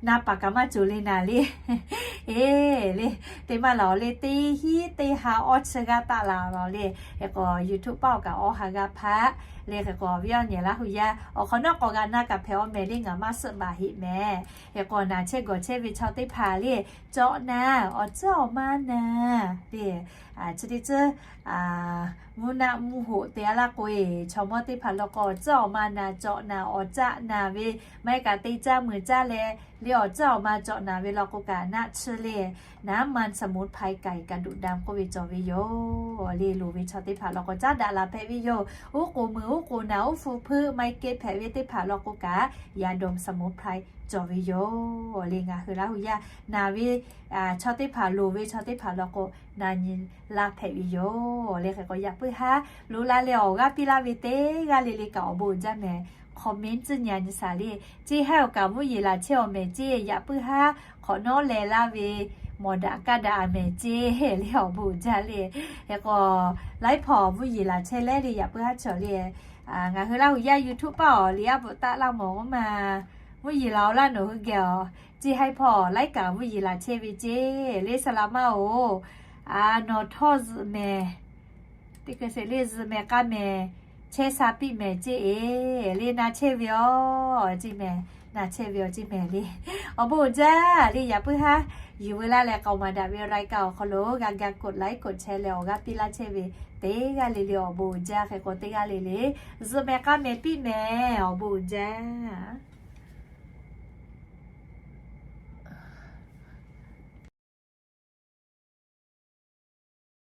na paˍ kaꞈ maˇ cawˬ le naˍ le. Eˬ le, teˇ maˇ laˬ-oˬ le, teˇ hinˉ teˇ ha awˇ chi g'aˇ taˆ la lawˬ le. Hk'e k'o, YouTube paˆ awˬ kaꞈ awˇ ha g'aˇ hpaˆ le. Hk'e k'o, awˬ viˉ awˬ nyi Laˇ hu yaˇ awˬ hk'awꞈ nawˉ k'awꞈ g'a na kaꞈ hpehꞈ-aw mehˍ le, ngaˬ maˇ suhˆ baˬ heˆ mehˍ. Hk'e k'o, naˬ chehˇ gawˬ chehˇ ve chaw teˇ hpaˍ le, cawꞈ naˍ awˬ tcuhˉ awˬ ma naˍ le. Chi teˇ tcuhˉ mvuhˇ naˆ mvuhˇ hoꞈ te-a laˇ k'o-e, chaw mawˇ teˇ hpaˍ law k'o, awˬ tcuhˉ awˬ ma naˍ, cawꞈ naˍ awˬ caˆ naˍ ve, maˇ heˆ kaꞈ te caˇ meuˬ caˇ leh le, awˬ tcuhˉ awˬ ma cawꞈ naˍ ve law k'o kaꞈ naˆ tsuhˇ le, น้ำมันสมุนไพรไก่กระดูกดำ k'oˆ ve cawˬ ve yoˬ le. Loˍ ve chaw teˇ hpaˍ law k'o caˉ daꞈ laˬ hpehꞈ ve yoˬ. Uˉ k'oˍ meuˬ uˉ k'oˍ naˍ uˉ hpu hpeuˆ maˇ heˆ kehˉ hpehꞈ ve teˇ hpaˍ law k'o kaꞈ ยาดมสมุนไพร cawˬ ve yoˬ le. Ngaˬ hui Laˇ hu yaˇ naˍ ve chaw teˇ hpaˍ, loˍ ve chaw teˇ hpaˍ law k'o na nyi laˇ hpehꞈ ve yoˬ le. Hk'e k'o, yaꞈ puiˉ haˉ loꞈ la leh awˬ g'aˇ piˇ laˇ ve teˇ g'aˇ le le kaꞈ awˬ bon uiˍ jaˇ mehˍ. Comment tcuhˇ nyi a nyi shaˍ le, ceˇ haˉ awˬ kaꞈ mvuhˇ yeˬ laˬ chehˇ-aw mehˍ ceˇ, yaꞈ puiˉ haˉ hk'awꞈ nawˉ leh laˇ ve mawˬ daꞈ kaˇ daꞈ-a mehˍ ceˇ le, awˬ bon uiˍ jaˇ le. Hk'e k'o, laiˉ hpaw mvuhˇ yeˬ laˬ chehˇ leh le, yaꞈ puiˉ haˉ cawˬ le. Ngaˬ hui Laˇ hu yaˇ YouTube paˆ awˬ liꞈ aˉ bvuhꞈ taˆ laˇ mawˬ-oˬ ma, mvuhˇ yeˬ laˬ-oˬ laˇ nawˬ hui geh-aˬ, ceˇ haˉ hpawˇ laiˉ kaꞈ mvuhˇ yeˬ laˬ chehˇ ve ceˇ le. Saˍ laꞈ maˇ-oˬ, nawˬ htawˇ zuhꞈ mehˍ, teˇ hkui sheˍ le zuhꞈ mehˍ k'a mehˍ, chehˇ sha piˇ mehˍ ceˇ e le, na chehˇ ve awˬ ceˇ mehˍ, na chehˇ ve awˬ ceˇ mehˍ le. Awˬ bon uiˍ jaˇ le, yaꞈ puiˉ haˉ yuˬ veu laˇ leh k'aoˍ maˍ daꞈ ve รายการ awˬ hk'aw lo g'a ga กดไลค์ กดแชร์ leh awˬ g'aˇ piˇ laˇ chehˇ ve teˇ g'aˇ le le awˬ bon uiˍ jaˇ. Hk'e k'o, teˇ g'aˇ le le zuhꞈ mehˍ k'a mehˍ piˇ mehˍ, awˬ bon uiˍ jaˇ.